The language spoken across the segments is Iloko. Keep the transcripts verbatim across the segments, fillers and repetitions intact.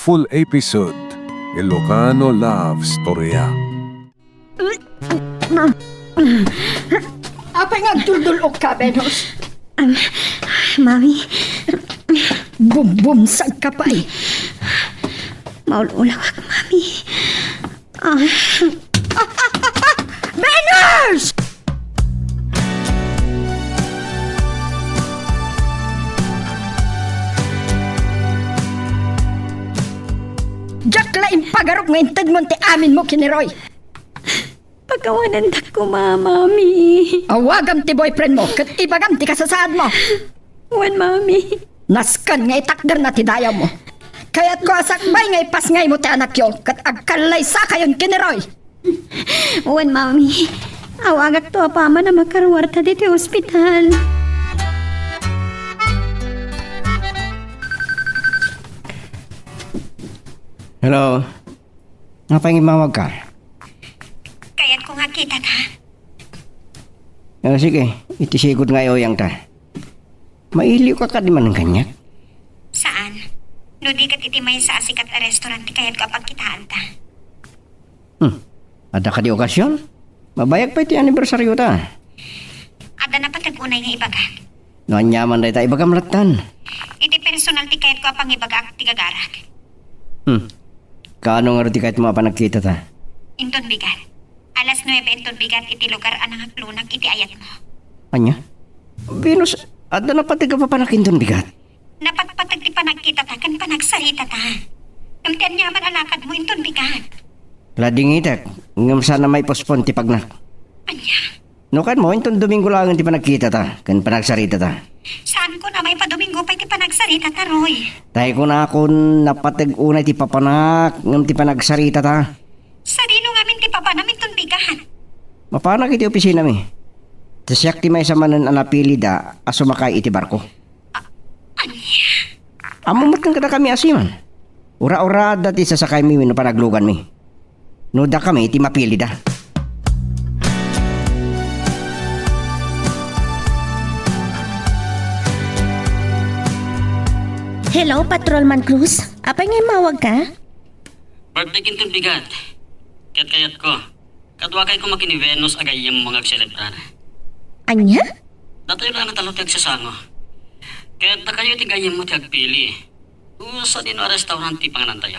Full episode, Ilocano Love Storya. Apay nga agduldul-ok ka, Venus? Um, Mami. Bumbumsag ka pay. Maul-ulawak, Mami. Ah. Venus! Diak la impagarok nga intedmo ti amin mo ken ni Roy. Pakawanandak koma, Mami. Awagam ti boyfriend mo ket ibagam ti kasasaad mo. Wen, Mami. Nasken nga itakderna ti dayawmo. Kayatko a sakbay nga ipasngaymo ti anakyo ket agkallaysakayon ken ni Roy. Wen, Mami. Awagakto apaman a makaruarta ditoy ospital. Hello. Apay nga immawagka? Kayatko nga kitata. Ah, sige, iti sigud nga uyangta. Mailiwka kadi manen kaniak? Saan? No di ket iti maysa a sikat a restaurant ti kayatko a pagkitaanta. Hmm. Adda kadi okasion? Mabayag pay ti anibersariota. Adda napateg unay nga ibagak. No aniaman dayta, ibagam lattan. Iti personal ti kayatko a pangibagaak ti gagarak. Hmm. Kaano ngarud ti kayatmo a panagkitata? Inton bigat. Alas nuebe inton bigat iti lugar a nangaklonak iti ayatmo. Ania? Venus, adda napateg a papanak inton bigat? Napatpateg ti panagkitata ken panagsaritata. Ngem ti aniaman a lakadmo inton bigat. Ladingitek, ngem saan a maipospon ti pagnak. Ania? No kayatmo, inton Domingo laengen ti panagkitata ken panagsaritata. Saankon a maipadomingo pay ti panagsaritata, Roy. Tay kunakon, napateg unay ti papanak ngem ti panagsaritata. Sadino ngamin ti papanam inton bigat? Mapanak iti opisinami. Ta siak ti maysa manen a napilida a sumakay iti barko. A-, ania? Ammom met ken kadakami a seaman. Ura-urada ti sasakaymi wenno panagluganmi. No dakami ti mapilida. Hello, Patrolman Cruz. Apay nga immawagka? Birthday ken inton bigat. Ket kayatko. Kaduakay koma ken ni Venus a gayyemmo nga agselebrar. Ania? Datayo la a natalo ti agsasango. Ket dakayo ti gayyemmo ti agpili. O sadino a restaurant ti panganantayo?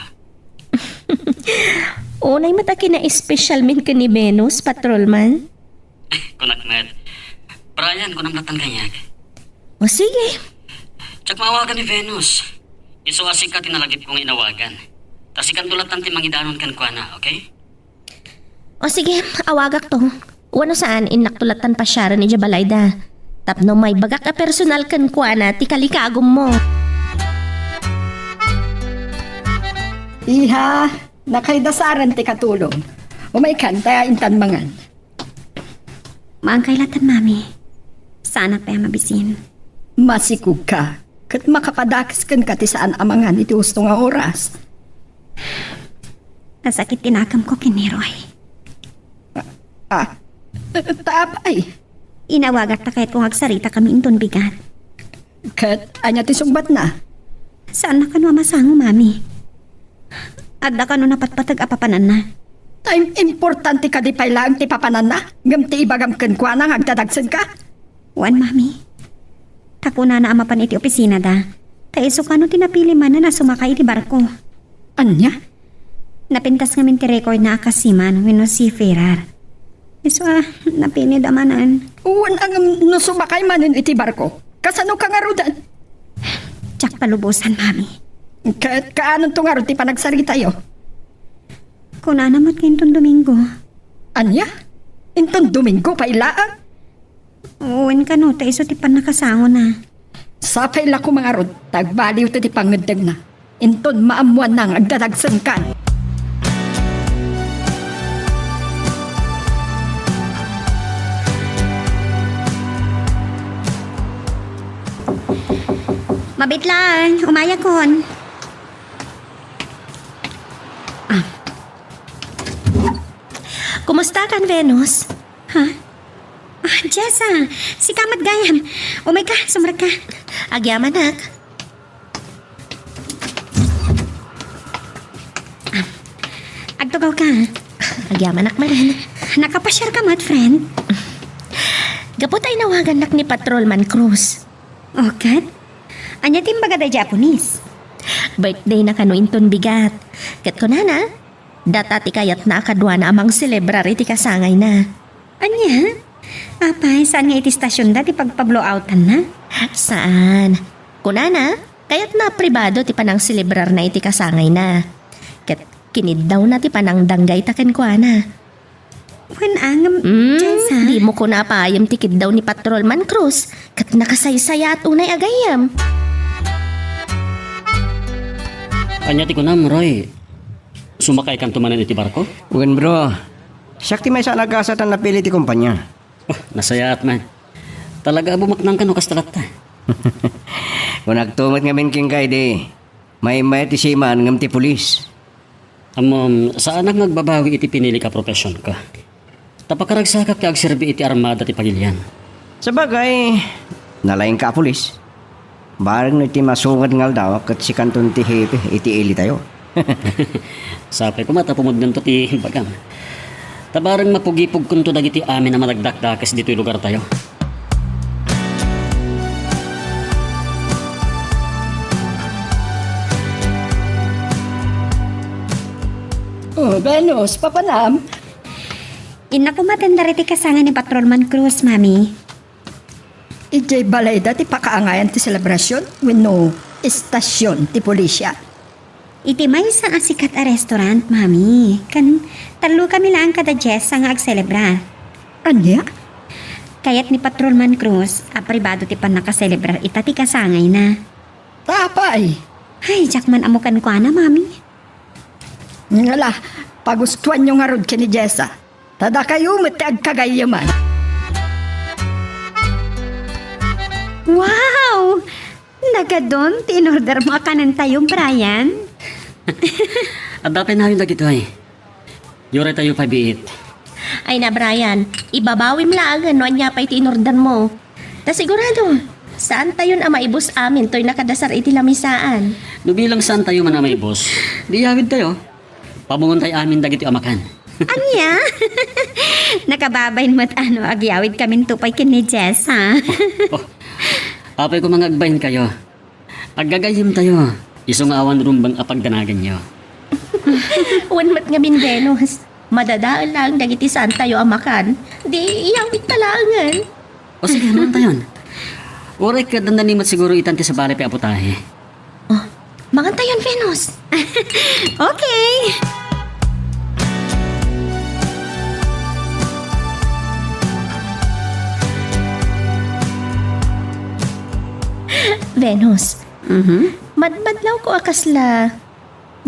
Unay met a kinaespesialmin ken ni Venus, Patrolman. Kunak met. Brian, kunam lattan kaniak. O sige. Diak maawagan ni Venus. Isu a sika ti nalagipko nga inawagan. Ta sikanto lattan ti mangidanon kenkuana, okay? O sige, awagakto. Wenno saan, innakto lattan pasiaren idiay balayda. Tapno maibagak a personal kenkuana ti kalikagummo. Iha, nakaidasaren ti katulong. Umaykan, ta intan mangan. Maangkay lattan, Mami. Saanak pay a mabisin. Masikogka. Ket makapadakes kenka ti saan a mangan iti husto nga oras. Nasakit ti nakemko ken ni Roy. Ah, ah, ta apay? Inawagak ta kayatko nga agsaritakami inton bigat. Ket ania ti sungbatna? Saanna kano a masango, Mami. Adda kano napatpateg a papananna. Ta im-, importante kadi pay laeng ti papananna, ngem ti ibagam kenkuana nga agdadagsenka? Wen, Mami. Ta kunana a mapan iti opisinada. Ta isu kano ti napili manen a sumakay iti barko. Ania? Napintas ngamin ti recordna a kas seaman wenno seafarer. Isu a napilida manen. Wen, ngem no sumakay manen iti barko, kasanoka ngaruden? Diak palubosan, Mami. Ket kaanonto ngarud ti panagsaritayo? Kunana met nga inton Domingo. Ania? Inton Domingo pay laeng? Wen kano, ta isu ti pannakasangona. Sapay la koma ngarud, ta agbaliwto ti pangngeddengna. Inton maammoanna nga agdadagsenkan. Mabit laeng, umayakon. Ah. Kumustakan, Venus? Ha? Ah, Jessa, sika met gayam. Umayka, sumrekka. Agyamanak. Tugaw ka. Agyamanak manen. Nakapasiar ka met, friend? Gapu ta inawagannak ni Patrolman Cruz. O, ket? Ania ti imbaga daydiay a pulis? Birthday na kano inton bigat. Ket kunana, data ti kayatna a kaduana a mangselebrar iti kasangayna. Ania? Apay, saan nga iti stasionda ti pagpablowouttanna? Saan. Kunana, kayatna a pribado ti panangselebrarna iti kasangayna. Ket kiniddawna ti panangdanggayta kenkuana. Wen, angem, Mm, Jessa? Dimo kuna a payam ti kiddaw ni Patrolman Cruz, ket nakasaysayaat unay a gayyem. Ania ti kunam, Roy? Sumakaykanto manen iti barko? Wen, bro. Siak ti maysa a nagasat a napili ti kompania. Oh, nasayaat man. Talaga a bumaknang kano kasta latta. Kunakto met ngamin kenka idi, maymay ti seaman ngem ti pulis. Ammom, saanak nga agbabawi iti pinilika a profesionko. Ta pakaragsakak ti agserbi iti armada ti pagilian. Sabagay, nalaingka a pulis. Bareng no iti masungad nga aldaw ket sikanton ti hepe iti ilitayo. Sapay koma ta pumudnonto ti imbagam. Ta bareng mapugipugkonto dagiti amin a madakdakdakes ditoy lugartayo. Oh, Venus, papanam? Innak koma ti andar iti kasangay ni Patrolman Cruz, Mami. Idiay balayda ti pakaangayan ti selebrasion wenno estasion ti polisia? Iti maysa a sikat a restaurant, Mami. Ken tallokami laeng kada Jessa nga agselebrar. Ania? Kayat ni Patrolman Cruz a pribado ti pannakaselebrar ita ti kasangayna. Ta apay? Ay, diak man ammo kenkuana, Mami. Ngala, pagustoanyo ngarud ken ni Jessa. Ta dakayo met ti agkagayyeman. Wow! Nagadun ti inordermo a kanentayo, Brian. Adda pay nayon dagitoy. Uray tayo pay biit. Ay na, Brian, ibabawim laengen no ania pay ti inordermo. Ta sigurado, saantayon a maibus amin toy nakadasar iti lamisaan. No bilang saantayo man a maibus, di iyawidtayo. Pamungontay amin dagiti a makan. Ania? Nakababain met a no agyawidkaminto pay ken ni Jessa. Oh, apay koma nga agbainkayo. Aggagayyemtayo, isu nga awan rumbeng a pagdanaganyo. Wen met ngamin, Venus, madadael laeng dagiti saantayo a makan. Di iyawidta laengen. O sige, mangantayon. Uray ket dandani met siguro itan ti sabali pay a putahe. Oh, mangantayon, Venus. Okay. Venus, Mhm. Madmadlawko a kasla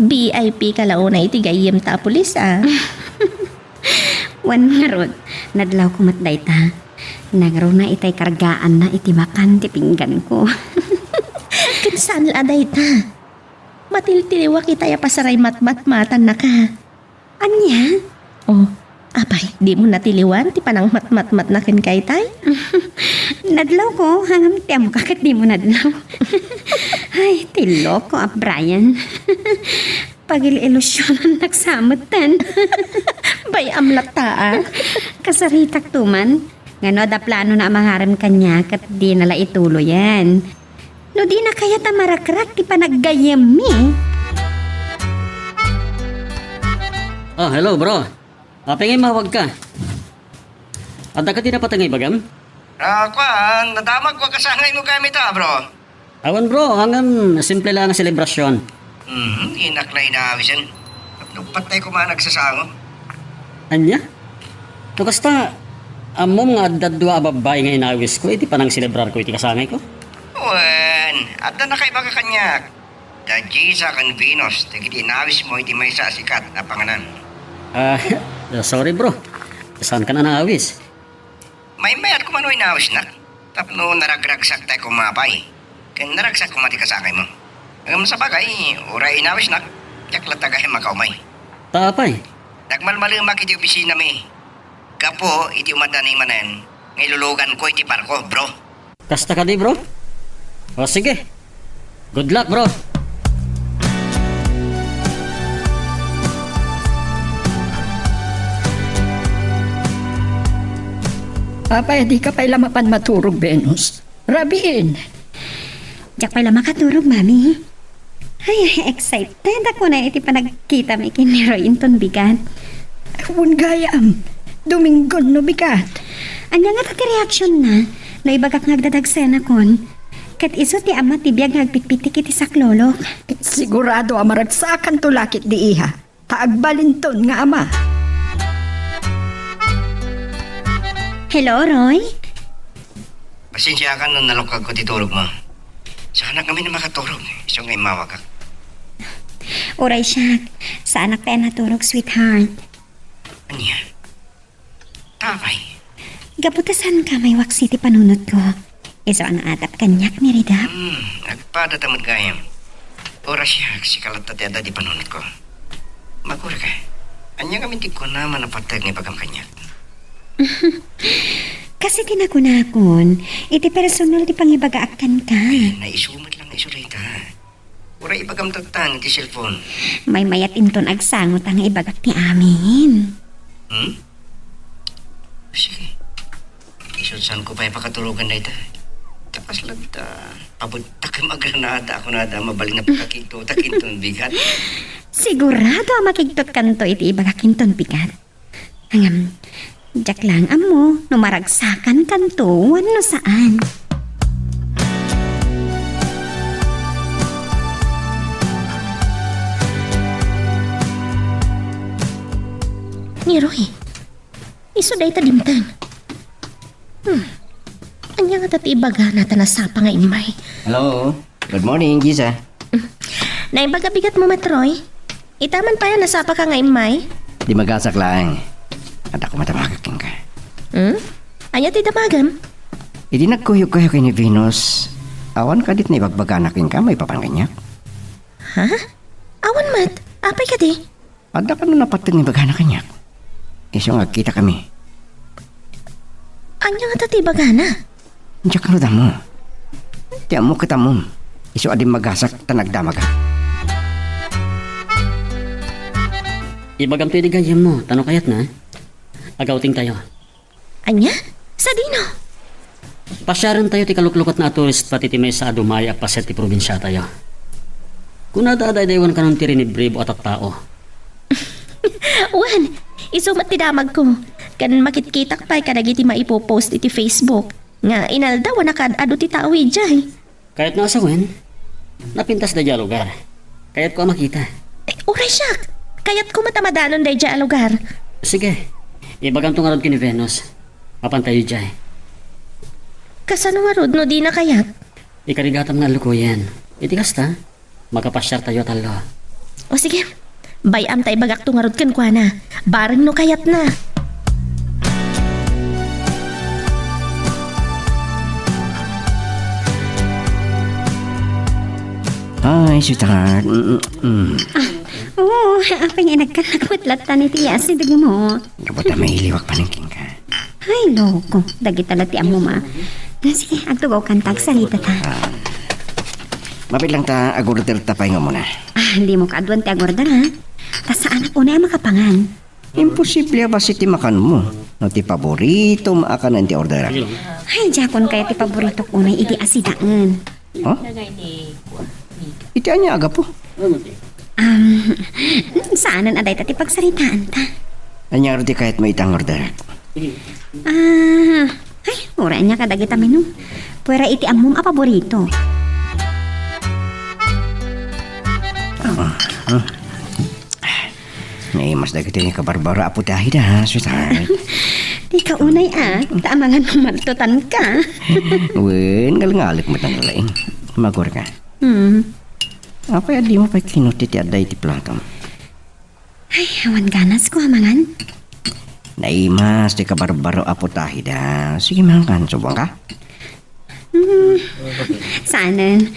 V I P ka la unay iti gayyemta a pulis, a. Wen ngarud, nadlawko met dayta. Nangruna itay kargaanna iti makan ti pingganko. Ken saan la a dayta. Matiltiliwak itay a pasaray matmatmatannaka. Ania? Oh, apay, dimo natiliwan ti panangmatmatmatna kenka itay? Nadlawko, ngem ti ammoka ket dimo nadlaw. Ay, ti loko a Brian. Pagil-ilusionannak sa metten. Bay-am latta, a. Kasaritakto man. Nga no adda planona a mangarem kaniak ket dina la ituloyen. No dina kayat a marakrak ti panaggayyemmi. Ah, hello, bro. Apay nga immawagka? Adda kadi napatengay bagam? Ah, kuan, nadamagko a kasangaymo kami ta, bro. Awan, bro, ngem simple lang a selebrasyon. Hmm, inak la inawisen. Tapno patay ko man nagsasango. Ania? No kasta, ammom nga adda dua a babbai nga inawisko iti panangselebrar ko iti kasangay ko? Wen, adda nakaibaga kaniak. Da Jessa ken Venus, dagiti inawismo iti maysa a sikat a panganan. Ah, sorry, bro. Saan ka na naawis? Maymayat koma no inawisnak, tapno naragragsak tay koma pay, ken naragsak koma ti kasangaymo. Ngem sabagay, uray inawisnak, diak latta gayam makaumay. Ta apay? Nagmalmalemak iti opisinami, gapu iti umadani manen nga iluluganko iti barko, bro. Kasta kadi, bro? O, sige. Good luck, bro. Apay, dika pay la mapan maturog, Venus? Rabiin. Diak pay la makaturog, Mami. Ay, excited ako na iti panagkitami ken ni Roy inton bigat. Wen gayam, Domingon no bigat. Ania ngata ti reaksion na no ibagak nga agdadagsenakon? Ket isu ti ama ti biag nga agpitpitik iti saklolok. Sigurado a maragsakanto la ketdi, iha. Ta agbalinton nga ama. Hello, Roy? Pasensiakan no nalukagko ti turogmo. Saanak ngamin a makaturog, isu nga immawagak. Uray siak, saanak pay a naturog, sweetheart. Ania? Tapay. Gapu ta saanka maiwaksi ti panunotko. Isu a naadap kaniak ni Ridap. Hmm, agpadata met gayam. Uray siak, sika latta ti adda ti panunotko. Magurka. Ania ngamin ti kunam a napateg nga ibagam kaniak? Kas iti nakunakon, iti personal ti pangibagaak kenka. Ay, naisu met lang isu dayta. Uray ibagam tatta iti cellphone. Maymayat inton agsangota nga ibagak ti amin. Hmm? Sige. Isu saanko pay pakaturogan dayta. Ta kasla ta pabuttak a granada a kunada a mabalin a pakakigtotak inton bigat. Sigurado a makigtotkanto iti ibagak inton bigat. Ngem, diak laeng ammo no maragsakankanto wenno saan. Ni Roy, isu dayta dimteng. Hmm. Ania ngata ti ibagana ta nasapa nga immay? Hello. Good morning, Giza. Naimbag a bigatmo met, Roy? Ita man pay a nasapaka nga immay? Di magasak laeng. Adda koma damagak kenka. Hmm? Ania ti damagem? Idi nagkuyogkayo ken ni Venus, awan kadi ti naibagbagana kenka maipapan kaniak? Ha? Awan met. Apay kadi? Adda kano napateg nga ibagana kaniak? Isu nga agkitakami. Ania ngata ti ibagana? Diak kano ammo. Ti ammok ket ammom. Isu a dimmagasak ta nagdamagak. Ibagam ti idi gayyemmo, ta no kayatna, agawtingtayo. Ania? Sadino? Pasiarentayo ti kaluklukatna a tourist spot iti maysa a dumaya a paset ti probinsiatayo. Kunada a daydaywan kanon ti rinibribo a tattao. Wen, isu met ti damagko. Ken makitkitak pay kadagiti maipopost iti Facebook nga inaldaw a nakaad-adu ti tao idiay. Kayatna a sawen, napintas daydiay a lugar. Kayatko a makita. Eh, uray siak! Kayatko met a madanon daydiay a lugar. Sige, ibaganto ngarud ken ni Venus. Mapantayo idiay. Kasano ngarud no dina kayat? Ikarigatam nga allukoyen. Iti kasta, makapasiartayo a tallo. O sige, bay-am ta ibagakto ngarud kenkuana. Bareng no kayatna. Hi, sweetheart. Mm, mm, mm. Ah, oo, apay nga inagkanak met latta iti asidegmo. Gapu ta mailiwak manen kenka. Ay, loko. Dagita la ti ammom a. Ah, sige, agtugawkanta, agsaritata. Ah. Mabiit lang ta agorder ta pay nga umuna. Ah, dimo kaaduan ti agorder, ha? Ta saanak unay a makapangan. Imposible a bassit ti makanmo no ti paboritom a kanen ti orderak. Ay, diakon kayat ti paboritok unay idi asidaen. Ha? Iti ania a gapu? Um, saanen a dayta ti pagsaritaanta. Ania ngarud ti kayatmo ita nga orderak? Ah, ay, uray ania kadagita menu. Puera iti ammom a paborito. Ah, ah. Naimas dagiti kabarbaro a putahida, ha, sweetheart. Dika unay, ah, ta amangan mamadtotanka. Wen, ngalngalek met laeng. Magurka. Hmm. Apay a dimo pay kinuti ti adda iti platom? Ay, awan ganasko a mangan. Naimas ti kabarbaro a putahida. Sige, mangan. Subuanka? Hmm. Saanen.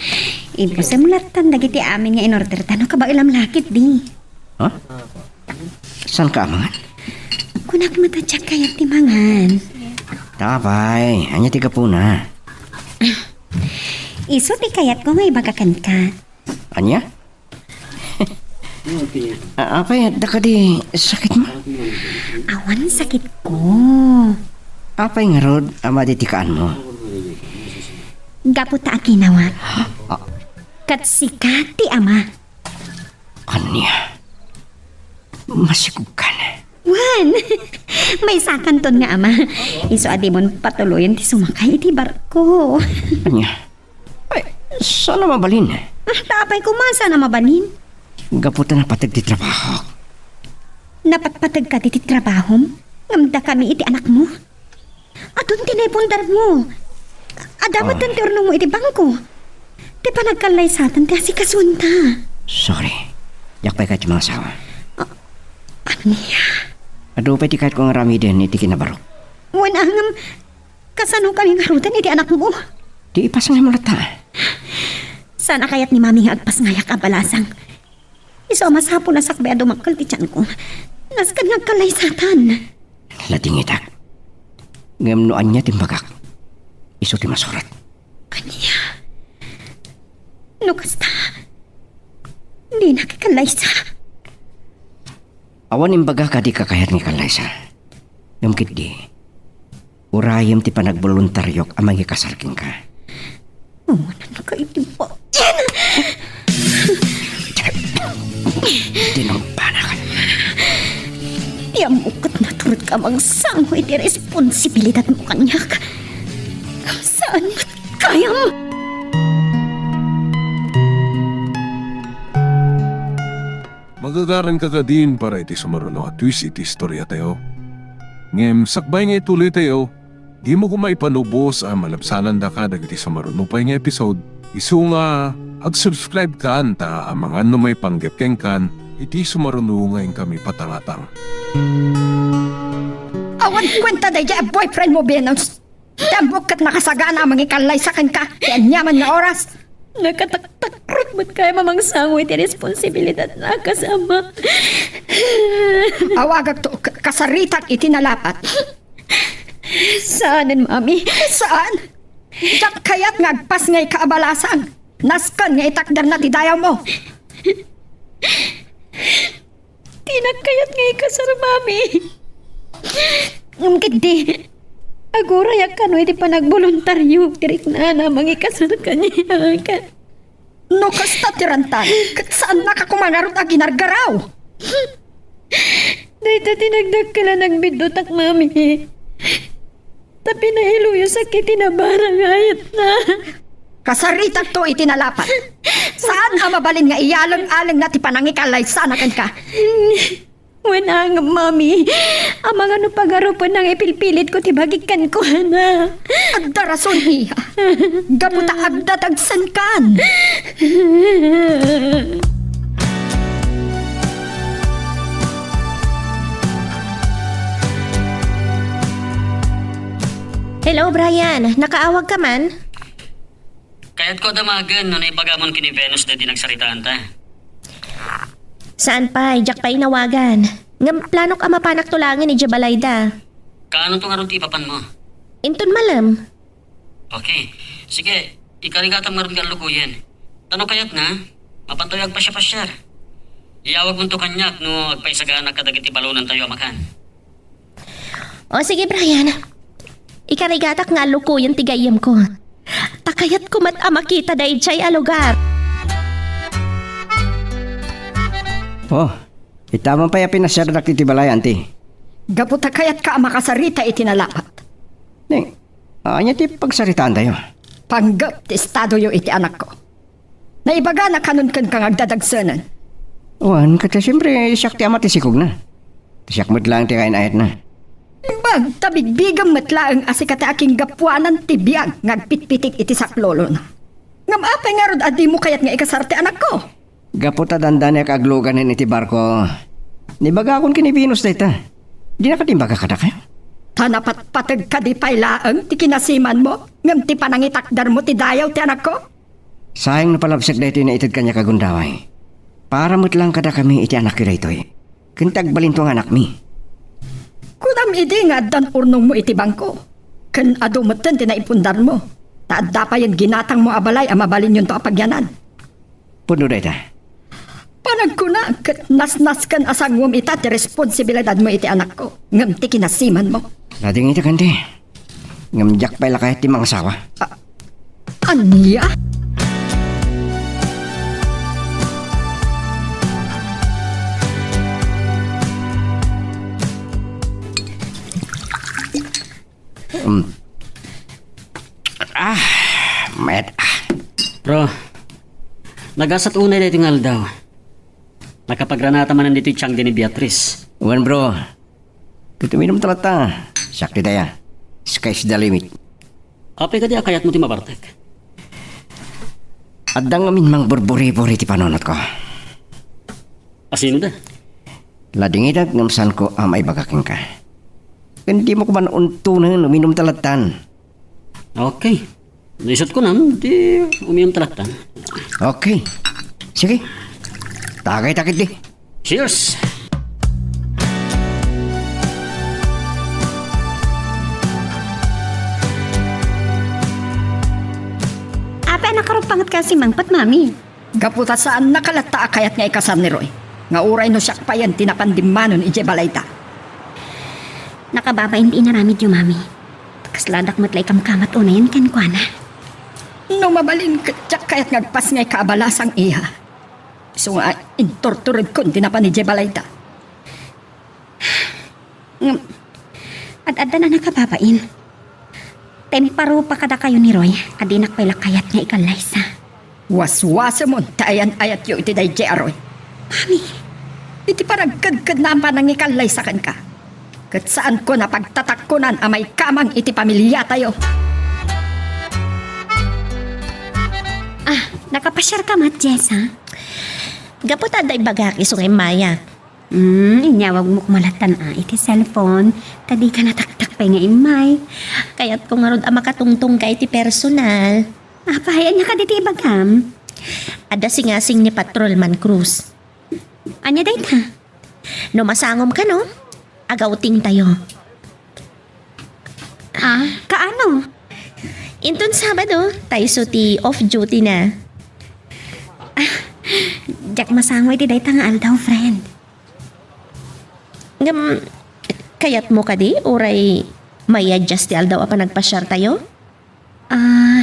Ibusem lattan dagiti amin nga inorderta no kabaelam la ketdi. Ha? Saanka a mangan? Kunak met a diak kayat ti mangan. Apay, ania ti gapuna? Isu ti kayatko nga ibaga kenka. Ania? A-, apay, adda kadi sakitmo? Awan sakitko. Apay ngarud a madi ti kaanmo? Gapu ta aginawak. Ah. Ket sika ti ama. Ania? Masikogkan. Wen, maysakanton nga ama. Isu a dimon patuloyen ti sumakay iti barko. Ania? Ay, saan a mabalin? Ah, ta apay koma saan a mabalin? Gapu ta napateg ti trabahok. Napatpateg kadi ti trabahom? Ngem dakami iti anakmo? Adun ti naipundarmo. Adda met ti urnongmo iti bangko. Ti panagkallaysatan ti asikasuenta. Sorry. Diak pay kayat ti mangasawa. Ah, ania? Adu pay ti kayatko nga aramiden iti kinabarok. Wen, ngem, kasano kami ngaruden iti anakmo? Di ipasngaymo latta. Saan a kayat ni Mami nga agpasngayak a balasang? Isu a masapul a sakbay a dumangkel ti tianko. Nasken nga agkallaysatan. Ladingitak. Ngem no ania ti imbagak, isu ti masurat. Ania? No kasta, dinak ikallaysa. Awan imbagak a dika kayat nga ikallaysa. Ngem ketdi, urayem ti panagboluntaryok a mangikasar kenka. Awananka iti bain. Tinungpanak. Ti ammok ket naturedka a mangsango iti responsibilidadmo kaniak. Saan met gayam? Magagaranka kadin para iti sumaruno a twist iti istoriatayo. Ngem sakbay nga ituloytayo, dimo koma ipanubos a malabsanandaka dagiti sumaruno pay nga episode, isu nga ag-subscribe kan ta amangan no maipanggep kenkan iti sumaruno nga inkami patangatang. Awan kuenta daydiay a boyfriend mo, Venus. Ti ammok ket nakasagana a mangikallaysa kenka ti aniaman nga oras. Nakataktakrot met gayam a mangsango iti responsibilidadna a kasama. Awagakto, k-, kasaritak iti nalapat. Saanen, Mami. Saan? Diak kayat nga agpasngayka a balasang. Nasken nga itakderna ti dayawmo. Dinak kayat nga ikasar, Mami. Ngem ketdi, agurayak kano iti panagboluntario ti riknana a mangikasar kaniak. No kasta ti rantan, ket saannaka koma ngarud a ginargaraw. Dayta ti nagdakkel a nagbiddutak, Mami. Ta pinailuyosakto iti nabara nga ayatna. Kasaritakto iti nalapat. Saan a mabalin nga iyaleng-alengna ti panangikalaysana kenka. Wen, ngem, Mami, amangan no pagarupenna nga ipilpilitko ti bagik kenkuana. Adda rason, iya. Gapu ta agdatagsenkan. Hello, Brian. Nakaawagka man? Kayatko a damagen no naibagamon ken ni Venus daydi nagsaritaanta. Saan pay, diak pay inawagan. Ngem planok a mapanakto laengen idiay balayda. Kaanonto ngarud ti ipapanmo? Inton malem. Okay. Sige, ikarigatam ngarud nga allukoyen. Ta no kayatna, mapantayo agpasiapasiar. Iyawagmonto kaniak no agpaisagaanak kadagiti balonantayo a makan. O, sige, Brian. Ikarigatak nga allukoyen ti gayyemko. Ta kayatko met a makita daydiay a lugar. O, ita man pay a pinasiardak iti balay, Auntie. Gapu ta kayatka a makasarita iti nalapat. Ni, ania ti pagsaritaantayo? Panggep ti estadoyo iti anakko. Naibagana kanon kenka nga agdadagsenen. Wen, ket siempre, siak ti ama ti sikogna. Siak met laeng ti kain-ayatna. Imbag ta bigbigem met laeng a sika ti akinggapuanan ti biag nga agpitpitik iti saklolona. Ngem apay ngarud a dimo kayat nga ikasar ti anakko? Gapu ta dandaniak agluganen iti barko, nibagakon ken ni Venus dayta. Dinaka imbaga kadakayo? Ta napatpateg kadi pay laeng ti kinasimanmo ngem ti panangitakdermo ti dayaw ti anakko? Sayang no palabsek daytoy naited kaniak a gundaway. Para met laeng kadakami iti anakyo daytoy. Ken ti agbalinto nga anakmi. Kunam idi nga addan urnongmo iti bangko, ken adu metten ti naipundarmo, ta adda payen ginatangmo a balay a mabalinyonto a pagyanan. Pudno dayta. Panagkuna ket nasnasken a sanguem ita ti responsibilidadmo iti anakko, ngem ti kinasimanmo. Ladingita, Auntie. Ngem diak pay la kayat ti mangasawa. A-, ania? Um. Ah, met. Ah. Bro, nagasat unay daytoy nga aldaw. Nakapagranata manen ditoy tiangge ni Beatrice. Wen, bro. Ket uminumta latta. Siak ti daya. Sky's the limit. Apay kadi a kayatmo ti mabartek? Adda ngamin mangburburi-buri ti panunotko. Asino da? Ladingidak ngem saanko a maibaga kenka. Ken dimo koma untonen, uminumta lattan. Okay. No isut' kunam, di uminumta lattan. Okay. Sige. Tagayta ketdi. Cheers! Apay a nakaruppangetka a simmangpet, Mami? Gapu ta saannaka latta a kayat nga ikasar ni Roy, nga uray no siak payen ti napan dimmanon idiay balayda. Nakababain ti inaramidyo, Mami. Kasladak met la ikamkamat unayen kenkuana. No mabalin, ket diak kayat nga agpasngay kaabalasang, iha. Isu nga inturturedkon ti napan idiay balayda. Ngem, ad-addan a nakababain. Ta imparupa kadakayo ni Roy a dinak pay la kayat nga ikallaysa. Waswasemon ti ayan-ayatyo iti daydiay a Roy. Mami! Iti panagkedkedna a panangikallaysa kenka, ket saanko a pagtatakkonan a maikamang iti pamiliatayo. Ah, nakapasiarka met, Jessa? Gapu ta adda ibagak isu nga immayak. Hmm, inyawagmo koma lattan a iti cellphone, ta dika nataktak pay nga immay. Kayatko ngarud a makatungtongka iti personal. Apay, ania kadi ti ibagam? Adda singasing ni Patrolman Cruz. Ania dayta? No masangom kano, agawtingtayo. Ah, kaano? Inton Sabado, ta isu ti off duty na. Ah, diak masango iti dayta nga aldaw, friend. Ngem, kayatmo kadi, uray mai-adjust ti aldaw a panagpasiartayo? Ah,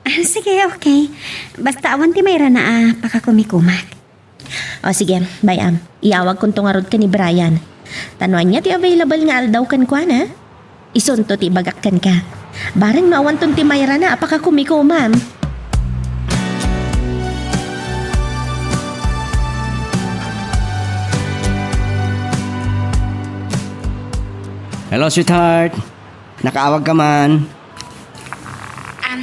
ah, sige, okay. Basta awan ti mairana a pakakumikumak. O sige, bay-am. Iyawagkonto ngarud ken ni Brian. Ta no ania ti available nga aldaw kenkuana, isunto ti ibagak kenka. Bareng no awanton ti mairana a pakakumikumam. Hello, sweetheart. Nakaawagka man. Um,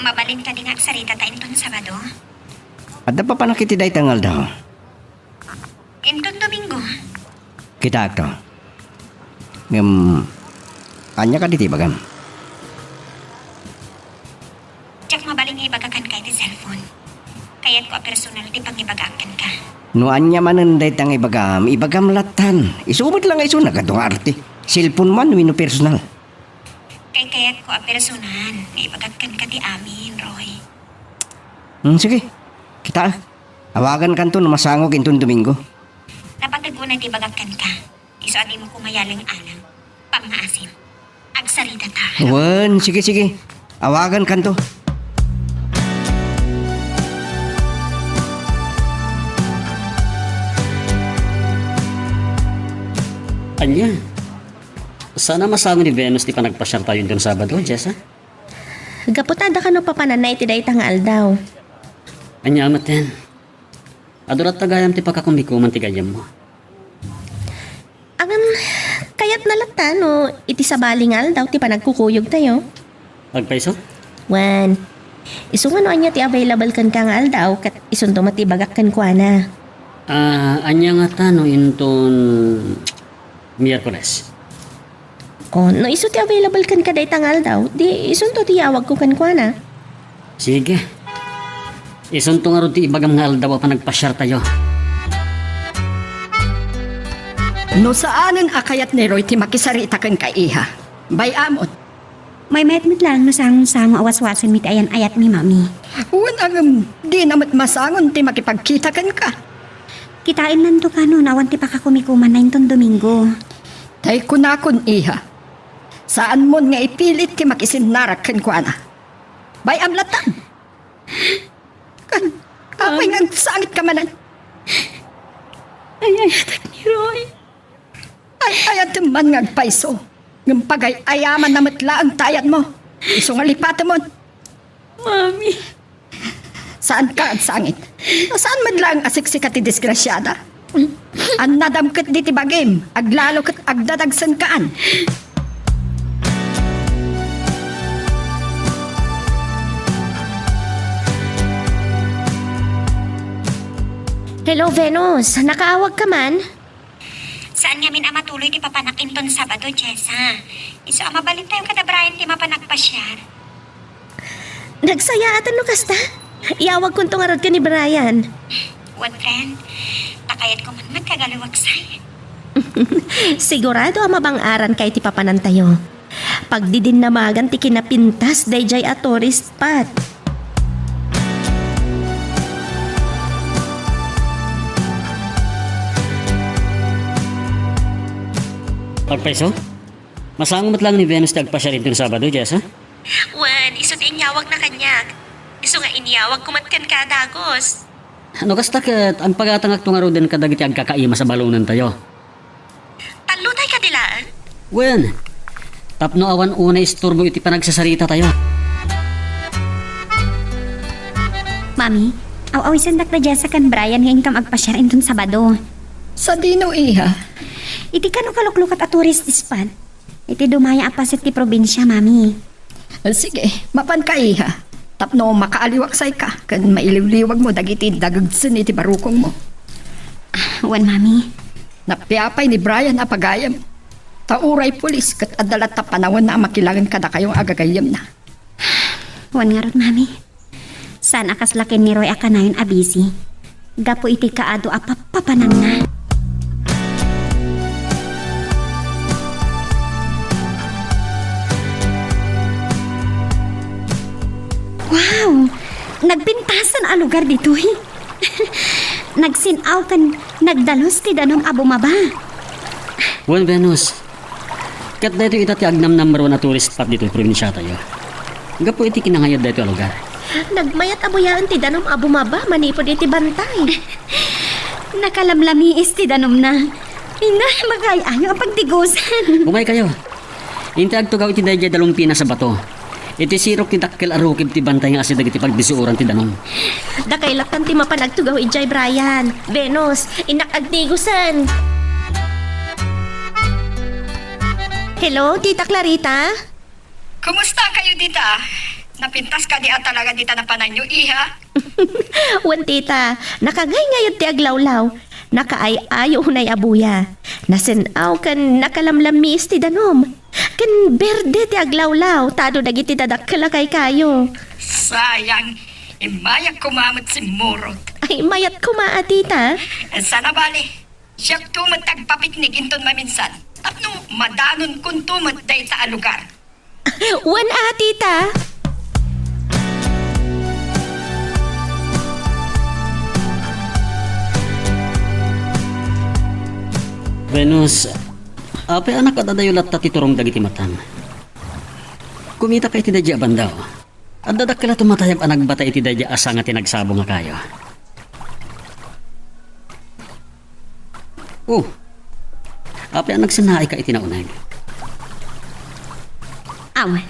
mabalin kadi nga agsaritata inton Sabado? Adda papanak iti dayta nga aldaw? Inton Domingo. Kitaakto. Ngem, ania kadi ti ibagam? Diak mabalin nga ibaga kenka iti cellphone. Kayatko a personal ti pangibagaak kenka. No ania manen dayta nga ibagam, ibagam lattan. Isu met la nga isu, nagadu nga arte. Cellphone man wenno personal. Kay kayatko a personal nga ibagak kenka ti amin, Roy. Hmm, sige. Kita, awagankanto no masangok inton Domingo. Napateg unay ti ibagak kenka. Isu a dimo koma alang-alang. Pangngaasim. Agsaritata. Wen, sige, sige. Awagankanto. Ania? Saan a masango ni Venus ti panagpasiartayo inton Sabado, Jessa? Gapu ta adda kano papananna iti dayta nga aldaw. Ania metten? Adu latta gayam ti pakakumikuman ti gayyemmo. Ngem, kayatna latta no iti sabali nga aldaw ti panagkukuyogtayo. Agpayso? Wen, isu nga no ania ti available kenka nga aldaw, ket isunto met ti ibagak kenkuana. Ah, ania ngata no inton Miyerkules? O, no isu ti available kenka dayta nga aldaw, di isunto ti iyawagko kenkuana. Sige. Isunto ngarud ti ibagam nga aldaw a panagpasiartayo. No saanen a kayat ni Roy ti makisarita kenka, iha, bay-amon. Maymayat met laeng no sangosango a waswasenmi ti ayan-ayatmi, Mami. Wen, ngem dina met masangon ti makipagkita kenka. Kitaennanto kano no awan ti pakakumikumanna inton Domingo. Tay kunakon, iha, Saanmon nga ipilit ti makisinnarak kenkuana. Bay-am latta. Kan, apay nga agsangit ka manen? Ay-ayatek ni Roy. Ay-ayatem man nga agpayso. Ngem pagay-ayamanna met laeng ti ayatmo. Isu nga lipatemon. Mami. Saanka agsangit. Saan met laeng a siksika ti disgrasiada. Annadam ket diti bagim, aglalo ket agdadagsenkaan. Hello, Venus. Nakaawag ka man? Saan ngamin a matuloy ti papanak inton Sabado, Jessa. Isu a mabalintayo kada Brian ti mapan agpasiar. Nagsayaatan no kasta. Iyawagkonto ngarud ken ni Brian. Wen, friend, ta kayatko man met nga agaliwaksay. Sigurado a mabang-arankayo ti papanantayo. Pagdidinnamagan ti kinapintas daydiay a tourist spot. Agpayso? Masango met laeng ni Venus ti agpasiar inton Sabado, Jessa? Wen, isu ti inyawagna kaniak. Isu nga inyawagko met kenka a dagus. No kasta ket, agpagatangakto ngaruden kadagiti agkakaimas a balonentayo. Tallo tay kadi laeng? Wen, tapno awan unay isturbo iti panagsasaritatayo. Mami, aw-awisendak da Jessa ken Brian nga inkam agpasiar inton Sabado. Sadino, iha? Iti kano kaluklukat a tourist spot. Iti dumaya a paset ti probinsia, Mami. Sige, mapanka, iha. Tapno makaaliwaksayka ken mailiwliwagmo dagiti dagegsen iti barukongmo. Ah, wen, Mami. Napiapay ni Brian a pagayam. Ta uray pulis ket adda latta panawen a makilangen kadakayo nga agagayyemna. Wen ngarud, Mami. Saan a kasla ken ni Roy a kanayon a busy gapu iti kaadu a pappapananna. Wow! Nagpintasan a lugar ditoy. Nagsin-aw ken nagdalus ti danum a bumaba. Wen, Venus, ket daytoy ita ti agnamnamruan a tourist spot ditoy probinsiatayo. Gapu iti kinangayad daytoy a lugar. Nagmayat a buyaen ti danum a bumaba manipud iti bantay. Nakalamlamiis ti danumna. Ina, makaay-ayo a pagdigusan. Umaykayo. Inti agtugaw iti daydiay dalumpinas a bato. Iti sirok ti dakkel a rukib ti bantay nga asi dagiti pagdisuoran ti danum. Dakay lattan ti mapan agtugaw idiay, Brian. Venus, innak agdigusen. Hello, Tita Clarita? Kumusta kayo, Tita? Napintas kadi a talaga dita napananyo, iha? Wen, Tita, nakangayngayan ti aglawlaw. Nakaay-ayo unay a buya. Nasen-aw ken nakalamlamiis ti danum. Ken berde ti aglawlaw, ta adu dagiti dadakkel a kaykayo. Sayang, immayak koma met simmurot. Ay, mayat koma a, Tita. Sana bale, siakto met agpapiknik inton maminsan. Tapno madanonkonto met dayta a lugar. Wen a, Tita. Venus, apay a nakaad-adayo latta ti turong dagiti matam? Kumitakay iti daydiay a banda. Adda dakkel a tumatayab a nagbata iti daydiay a sanga ti nagsabong a kayo. Oh, apay a nagsennaayka iti nauneg? Awan.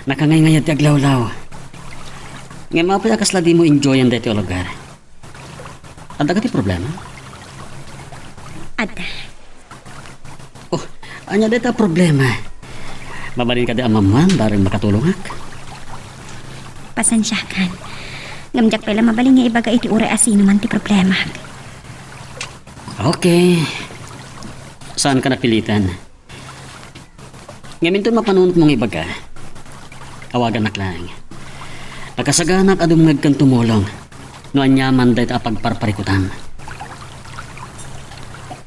Nakangayngayan ti aglawlaw. Ngem apay a kasla dimo enjoyan daytoy a lugar? Adda kadi problema? Adda. Oh, ania dayta a problema? Mabalin kadi a mammuan bareng makatulongak? Pasensiakan. Ngem diak pay la mabalin nga ibaga iti uray a sinoman ti problemak. Okay. Saanka napilitan. Ngem inton mapanunotmo nga ibaga, awagannak laeng. Nakasaganak a dumngeg ken tumulong no aniaman dayta a pagparparikutam.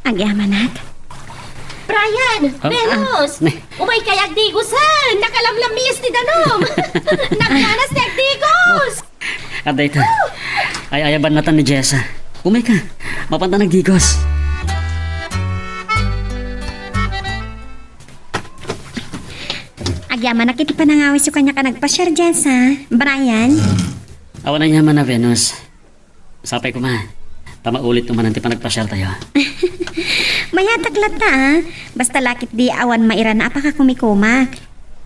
Agyamanak? Brian! Ah, Venus! Ah, ne. Umaykay agdigusen! Nakalamlamiis ti danum! Nagnanas ti agdigos! Adda ita. Ay-ayaban natan ni Jessa. Umayka. Mapanta nagdigos. Yamanak iti panangawis kaniak a nagpasiar, Jessa. Brian? Awan aniamanna, Venus. Sapay koma, ta maulit manen ti panagpasiartayo. Mayatak latta, a. Basta la ketdi awan mairana a pakakumikumak.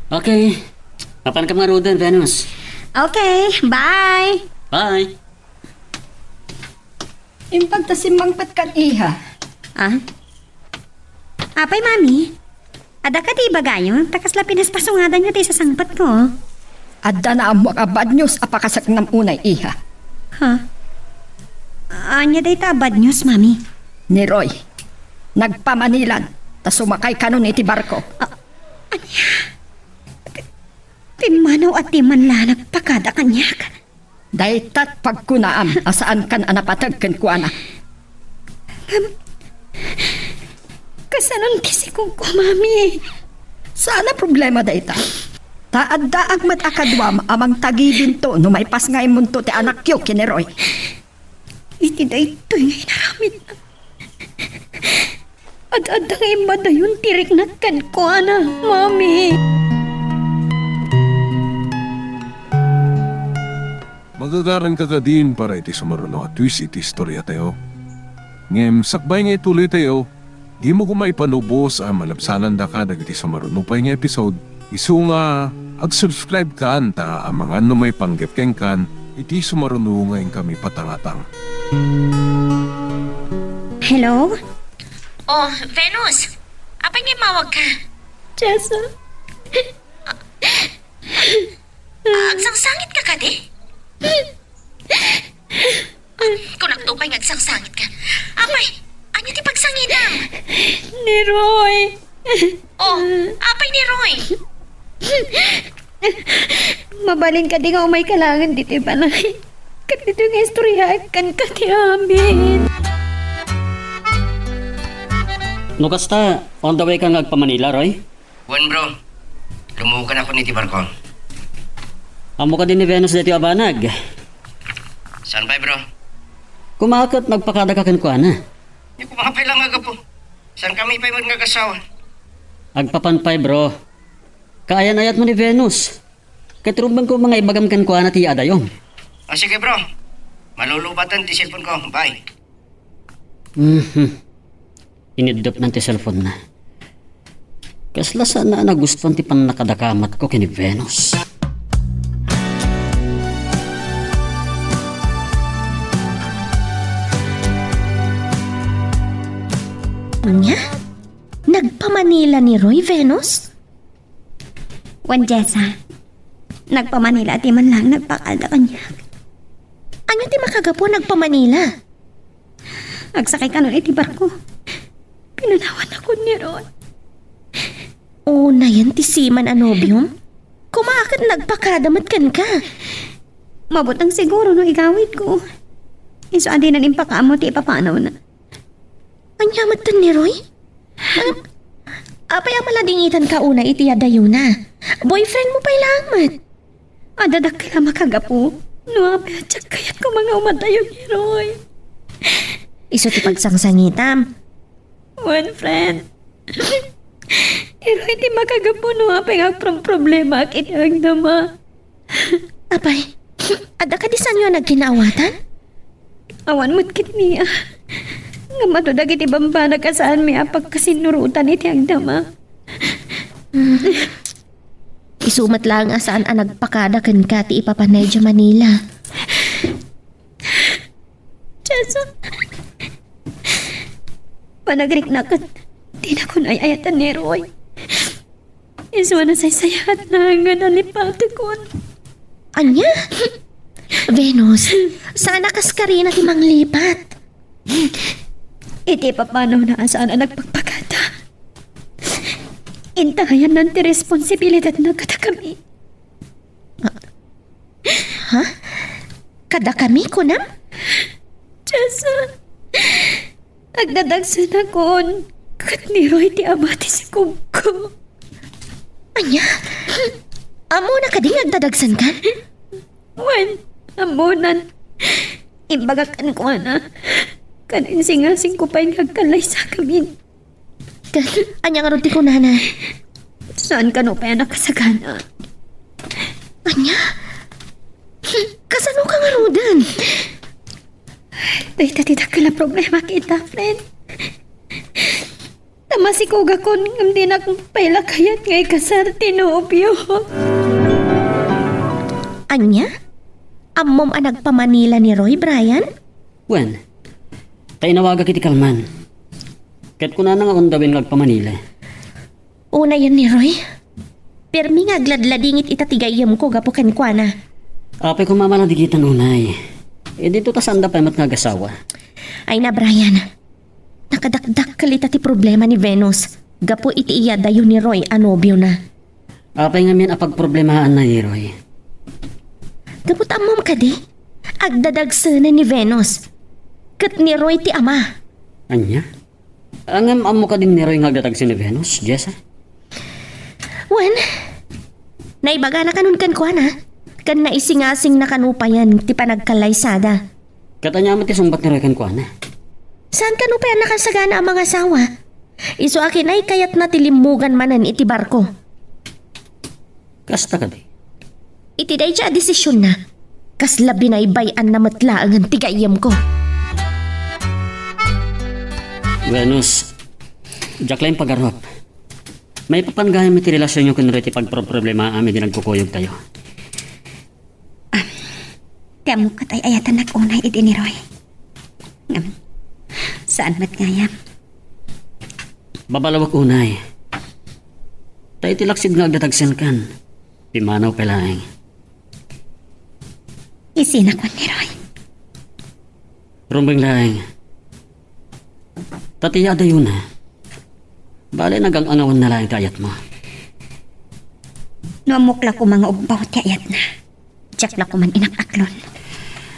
Okay. Mapanka ngaruden, Venus. Okay, bye! Bye! Imbag ta simmangpetkan, iha. Ah? Apay, Mami? Adda kadi ibagayo? Ta kasla pinaspasungadanyo ti isasangpetko. Adda naammoak a bad news a pakasaknam unay, iha. Ha? Ania dayta a bad news, Mami? Ni Roy, nagpamanilan, ta sumakay kanon iti barko. Ah, ania? Pimmanaw a diay man la nagpakada kaniak. Daytat pagkunaam a saankan a napateg kenkuana. Ngem, kasanon ti sikogko, Mami? Saan a problema dayta. Ta addaak met a kaduam a mangtagibinto no maipasngaymonto ti anakyo ken ni Roy. Iti daytoy nga inaramidna, ad-adda nga immadayon ti riknak kenkuana, Mami. Magagaranka kadin para iti sumaruno a twist iti istoriatayo. Ngem sakbay nga ituloytayo, dimo koma ipanubos a malabsanandaka dagiti sumaruno pay nga episode. Isu nga, ag-subscribe kan ta amangan no maipanggep kenkan iti sumaruno nga inkami patangatang. Hello? Oh, Venus! Apay nga immawagka? Jessa. Agsangsangitka kadi? Kunakto pay nga agsangsangitka. Apay, ania ti pagsangitam? Ni Roy. Oh, apay ni Roy? Mabalin kadi nga umayka laengen ditoy balay? Ket ditoy nga istoryaek kenka ti amin. No kasta, on the way ka nga agpa-Manila, Roy? Wen, bro. Lumuokanakon iti barko. Ammo kadi ni Venus daytoy a banag? Saan pay, bro? Koma ket nagpakadaka kenkuana. Ania koma pay la nga gapu. Saankami pay met nga agassawa. Agpapan pay, bro. Kaayan-ayatmo ni Venus. Ket rumbeng koma nga ibagam kenkuana ti yaadayom. Ah, sige, bro. Malulobatan ti cellphone ko. Bye. Mhm. Iniddepna ti cellphone-na. Kasla saan a nagustuan ti pannakadakamatko ken ni Venus. Ania? Nagpa-Manila ni Roy, Venus? Wen, Jessa, nagpa-Manila ti man laeng nagpakada kaniak. Ania ti makagapu a nagpa-Manila? Agsakay kanon iti barko. Pinanawannakon ni Roy. Unayen ti seaman a nobiom? Koma ket nagpakada met kenka. Mabuteng siguro no igawidko. Isu a dinan impakaammo ti ipapanawna. Ania metten ni Roy? Apay a maladingitanka unay iti yaadayona? Boyfriend mo pay laeng met. Adda dakkel a makagapu no apay a diak kayat koma nga umadayo ni Roy. Isu ti pagsangsangitam. Wen, friend. Ni Roy ti makagapu no apay nga agpromproblemaak iti agdama. Apay, adda kadi saanyo a nagkinaawatan? Awan met ketdi, a. Ngem adu dagiti bambanag a saanmi a pagkasinnurotan iti agdama. Hmm. Isu met laeng a saan a nagpakada kenka ti ipapanna idiay Manila. Jessa, panagriknak ket dinakon ay-ayatan ni Roy. Isu a nasaysayaat laeng nga nalipatekon. Ania? Venus, saan a kas karina ti manglipat. Iti ipapanawna a saan a nagpakpakada, intayanna ti responsibilidadna kadakami. Ha? Kadakami, kunam? Jessa, agdadagsenakon ket ni Roy ti ama ti sikogko. Ania? Ammona kadi nga agdadagsenkan? Wen, ammonan. Imbagak kenkuana. Ken insingasingko pay nga agkallaysakamin. Ket ania ngarud ti kunana? Saan kano pay a nakasagana? Ania? Kasano ka ngaruden? Dayta ti dakkel a problema kita, friend. Ta masikogakon ngem dinak pay la kayat nga ikasar ti nobio. Ania? Ammom a nagpa-Manila ni Roy, Brian? Wen, ta inawagak iti kalman. Ket kunana nga undawen nga agpa-Manila. Unayen ni Roy. Permi nga agladladingit ita ti gayyemko gapu kenkuana. Apay koma maladigitan unay. Idinto ta saanda pay met nga agasawa. Ay na, Brian. Nakadakdakkel ita ti problema ni Venus gapu iti iyadayo ni Roy a nobiona. Apay ngamin a pagproblemaanna ni Roy? Gapu ta ammom kadi, agdadagsenen ni Venus. Ket ni Roy ti ama. Ania? Ngem ammo kadi ni Roy nga agdadagsen ni Venus, Jessa? Wen, naibagana kanon kenkuana, ken naisingasingna kano payen ti panagkallaysada. Ket ania met ti sungbat ni Roy kenkuana? Saan kano pay a nakasagana a mangasawa? Isu a kinay kayatna ti limmugan manen iti barko. Kasta kadi? Iti daydiay a desisionna, kasla binaybay-anna met laengen ti gayyemko. Venus, diak laeng pagarup. Maipapan gayam iti relasionyo ken Roy ti pagproproblemaam idi nagkukuyogtayo. Ti ammok ket ay-ayatennak unay idi ni Roy. Ngem, saan met gayam. Babalawek unay. Ta iti laksid nga agdadagsenkan, pimmanaw pay laeng. Isina kuen ni Roy. Rumbeng laeng. Ta ti adayona, bale, nagang-angawanna laeng ti ayatmo. No ammok la koma nga umbaw ti ayatna, diak la koman inak-aklon.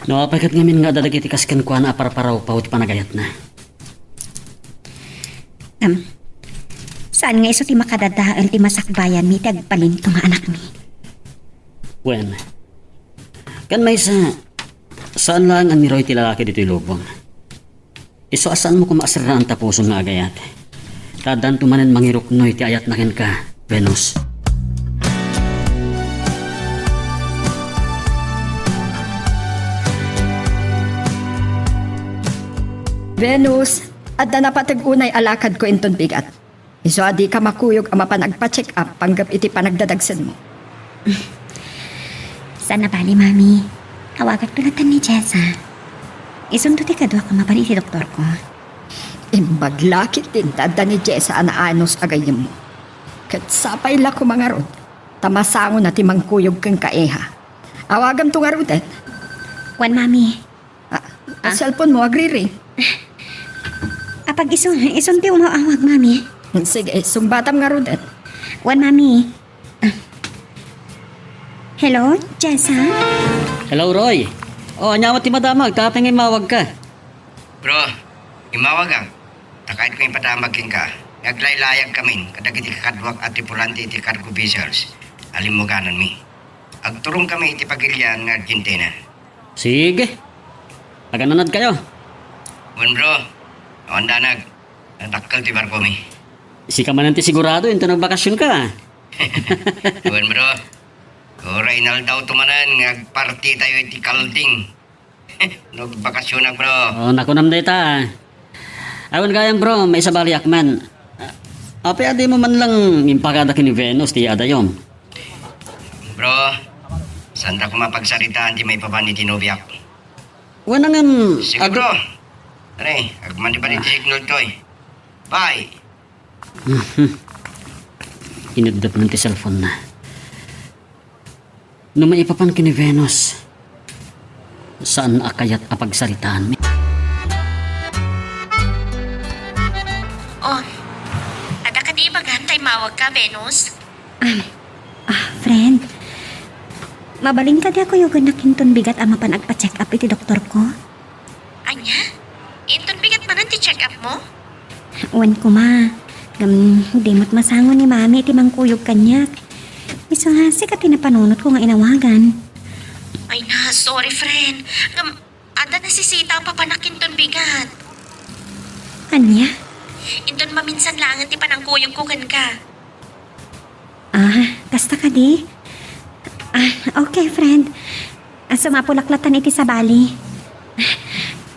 No apay ket ngamin nga adda dagiti kas kenkuana a parparawpaw ti panagayatna? Ngem, saan nga isu ti makadadael ti masakbayanmi ti agpalinto nga anakmi? Wen, ken maysa, saan laeng a ni Roy ti lalaki ditoy lubong. Isu a saanmo koma a serraan ta pusom nga agayat. Ta addanto manen mangiruknoy ti ayatna kenka, Venus. Venus, adda napateg unay a lakadko inton bigat. Isu a dika makuyog a mapan agpa-check up panggep iti panagdadagsenmo. Saan a bali, Mami. Awagakto latta ni Jessa. Isunto ti kaduak a mapan iti doktorko. Imbag la ketdin ta adda ni Jessa a naanus a gayyemmo. Ket sapay la koma ngarud, ta masangona ti mangkuyog kenka, iha. Awagamto ngaruden. Wen, Mami. Ah, ah, cellphone mo, agriri. Apag isu, isun ti umaw-awag, Mami. Sige, sungbatam ngaruden. Wen, Mami. Ah. Hello, Jessa? Hello, Roy. O, ania met ti madamag, ta apay nga immawagka? Bro, immawagak. Ta kayatko ipadamag kenka nga aglaylayagkamin kadagiti kakaduak a tripulante iti cargo vessels a limmugananmi. Agturongkami iti pagilian nga Argentina. Sige. Agananadkayo. Wen, bro. Awan danag. Nadakkel ti barkomi. Sika manen ti sigurado inton nagbakasionka. Wen, bro. Uray inaldawto manen nga agpartitayo iti kalding. No, bakasionak, bro. O, nakunam dayta. Awan gayam, bro, maisabaliak man. Apay a dimo man lang impakada ken ni Venus ti adayom? Bro, saanta koma pagsaritaan ti maipapan iti nobiak. Wen, ngem, sige, ag- bro. Are, agman di bali ti signal toy. Bye. Mhm. Ineddep man ti cellphone na. No maipapan ken ni Venus, saan a kayat a pagsaritaanmi. Oh, adda kadi ibagam ta immawagka, Venus? Ah, ah, friend. Mabalin kadi a kuyogennak inton bigat a mapan agpa-check up iti doktorko? Ania? Inton bigat manen ti check-up mo? Wen koma. Ngem, di met masango ni Mami iti mangkuyog kaniak. Isu nga, sika ti napanunotko nga inawagan. Ay na, sorry, friend. Ngem, adda nasisita a papanak inton bigat. Ania? Inton maminsan laengen ti panangkuyogko kenka. Kasta kadi? Ah, okay, friend. Ah, sumapulak latta iti sabali.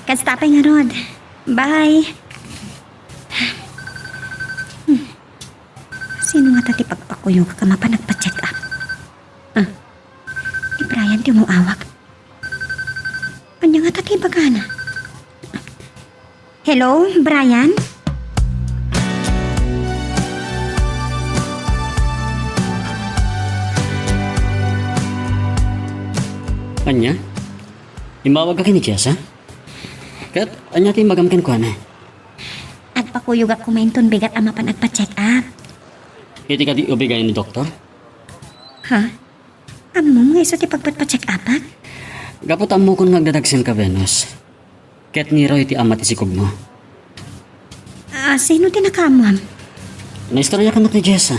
Kasta pay ngarud. Bye. Hmm. Sino ngata ti pagpakuyogak a mapan agpa-check up? Ah, ni Brian ti umuawag. Ania ngata ti ibagana? Hello, Brian? Ania? Immawagka ken ni Jessa? Ket ania ti imbagam kenkuana? Agpakuyogak koma inton bigat a mapan agpa-check up. Iti kadi ubigayan ni doktor? Ha? Ammom nga isu ti pagpatpa-check upak? Gapu ta ammokon nga agdadagsenka, Venus. Ket ni Roy ti ama ti sikogmo. Ah, sino ti nakaammoam? Naistoriakannak ni Jessa.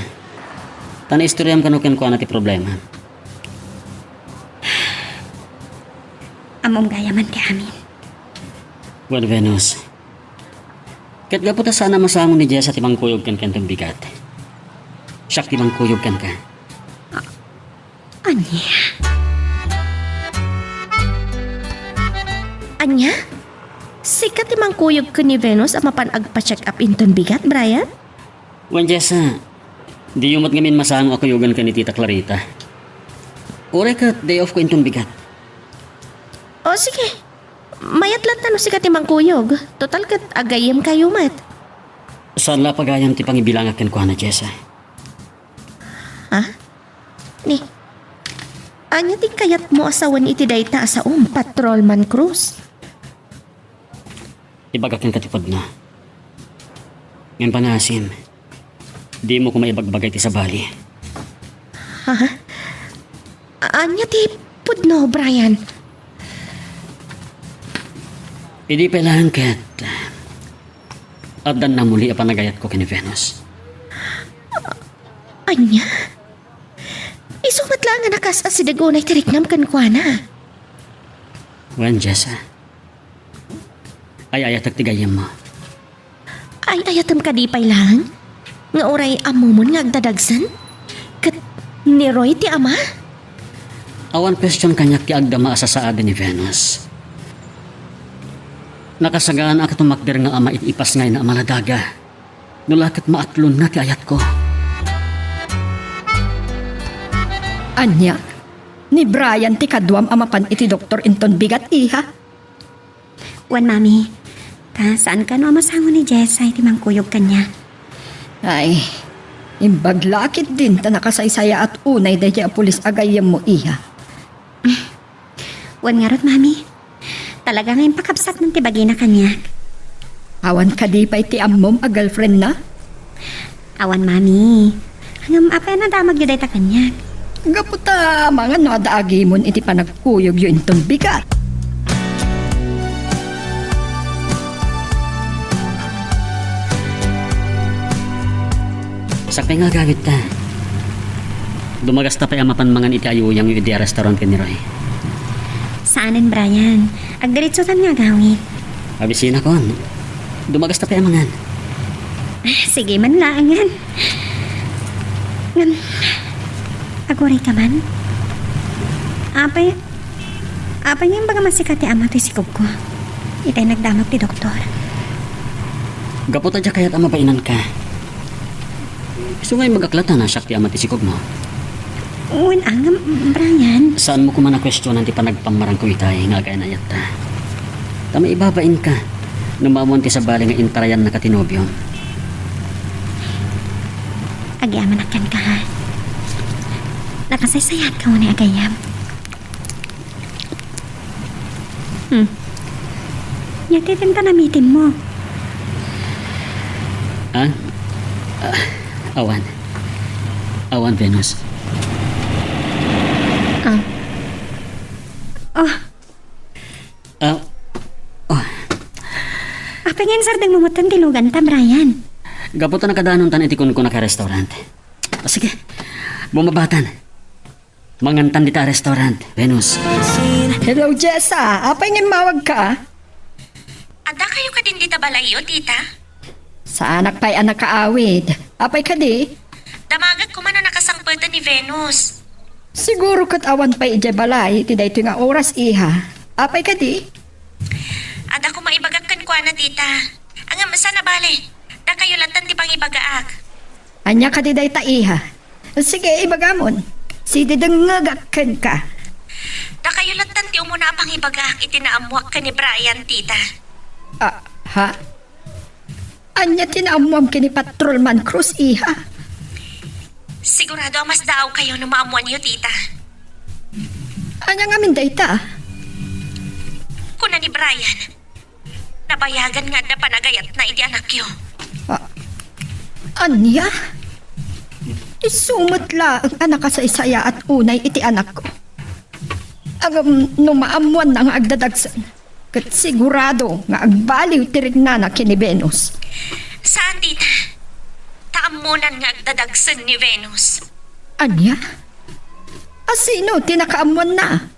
Ta naistoriam kano kenkuana ti problema. Ammom gayam ti amin. Well, Venus. Ket gapu ta saan a masango ni Jessa ti mangkuyog kenka inton bigat. Siak ti mangkuyog kenka. Ania? Ania? Sika ti mangkuyog ken ni Venus a mapan agpa-check up inton bigat, Brian? Wen, Jessa, diyo met ngamin masango a kuyogen ken ni Tita Clarita. Uray ket day off ko inton bigat. O, sige. Mayat latta no sika ti mangkuyog. Total ket agayyemkayo met. Saan la a pagayam ti pangibilangak kenkuana, Jessa. Ha? Ni, ania ti kayatmo a sawen iti dayta a saom, Patrolman Cruz? Ibagak kenka ti pudno. Ngem pangasim, dimo koma ibagbaga iti sabali. Ha? Ania ti pudno, Brian? Idi pay laeng ket addan namuli a panagayatko ken ni Venus. Ania? Isu met laeng a nakas-asideg unay ti riknam kenkuana. Wen, Jessa. Ay-ayatek ti gayyemmo. Ay-ayatem kadi pay laeng? Nga uray ammomon nga agdadagsen? Ket ni Roy ti ama? Awan question kaniak ti agdama a sasaadi ni Venus. Nakasagana a tumakder nga ama iti ipasngayna a maladaga. No la ket maatlonna ti ayatko. Ania? Ni Brian ti kaduam a mapan iti doktor inton bigat, iha? Wen, Mami. Ta, saan kano a masango ni Jessa iti mangkuyog kaniak? Ay, imbag la ketdin ta nakasaysayaat unay daydiay a pulis a gayyemmo, iha. Wen ngarud, Mami. Talaga nga impakabsatnan ti bagina kaniak. Awan kadi pay ti ammom a girlfriendna? Awan, Mami. Ngem apay a nadamagyo dayta kaniak? Gapu ta amangan no adda agimon iti panagkuyogyo inton bigat. Sakbay nga agawidta. Dumagasta pay a mapan mangan iti ayuyangyo idi a restaurant ken ni Roy. Saanen, Brian. Agdiretsotan nga agawid. Abisinakon. Dumagasta pay a mangan. Ah, sige man laengen. Ngem, aguray ka man? Apay, apay nga imbagam a sika ti ama ti sikogko? Itay nagdamag ti doktor. Gapu ta diak kayat a mabainanka. Isu nga imbagak latta a siak ti ama ti sikogmo. Wen, ngem, Brian. Saanmo koma a kuestionan ti panagpammarangko itay nga agay-ayatta. Ta maibabainka no maammoan ti sabali nga intarayannaka ti nobiom. Agyamanak kenka, ha? Nakasaysayaatka unay a gayyem. Hmm. Ania ti tinta namitimmo? Ah? Ah, awan. Awan, Venus. Ah. Oh. Ah. Oh. Apay nga insardengmo metten ti luganta, Brian? Gapu ta nakadanontan iti kunkunak a restaurant. Ah, sige. Bumabatan. Mangantan dita a restaurant, Venus. Hello, Jessa. Apay nga immawagka? Adda kayo kadin dita balayyo, tita? Saanak pay a nakaawid. Apay kadi? Damagek koma no nakasangpet Ita ni Venus. Siguro ket awan pay idiay balay iti daytoy nga oras, iha. Apay kadi? Adda koma ibagak kenkuana, tita. Ngem saan a bale. Dakayo latta ti pangibagaak. Ania kadi dayta, iha? Sige, ibagamon. Sididengngegak kenka. Dakayo latta ti umuna a pangibagaak iti naammoak ken ni Brian, tita. Ah, ha? Ania ti naammoam ken ni Patrolman Cruz, iha? Sigurado a masdaawkayo no maammoanyo, tita. Ania ngamin dayta? Kuna ni Brian, nabayagan nga adda panagayatna iti anakyo. Ah, ania? Isu met laeng a nakasaysayaat unay iti anakko. Ngem no maammoanna nga agdadagsen, ket sigurado nga agbaliw ti riknana ken ni Venus. Saan, tita. Ta ammonan nga agdadagsen ni Venus. Ania? A sino ti nakaammoanna?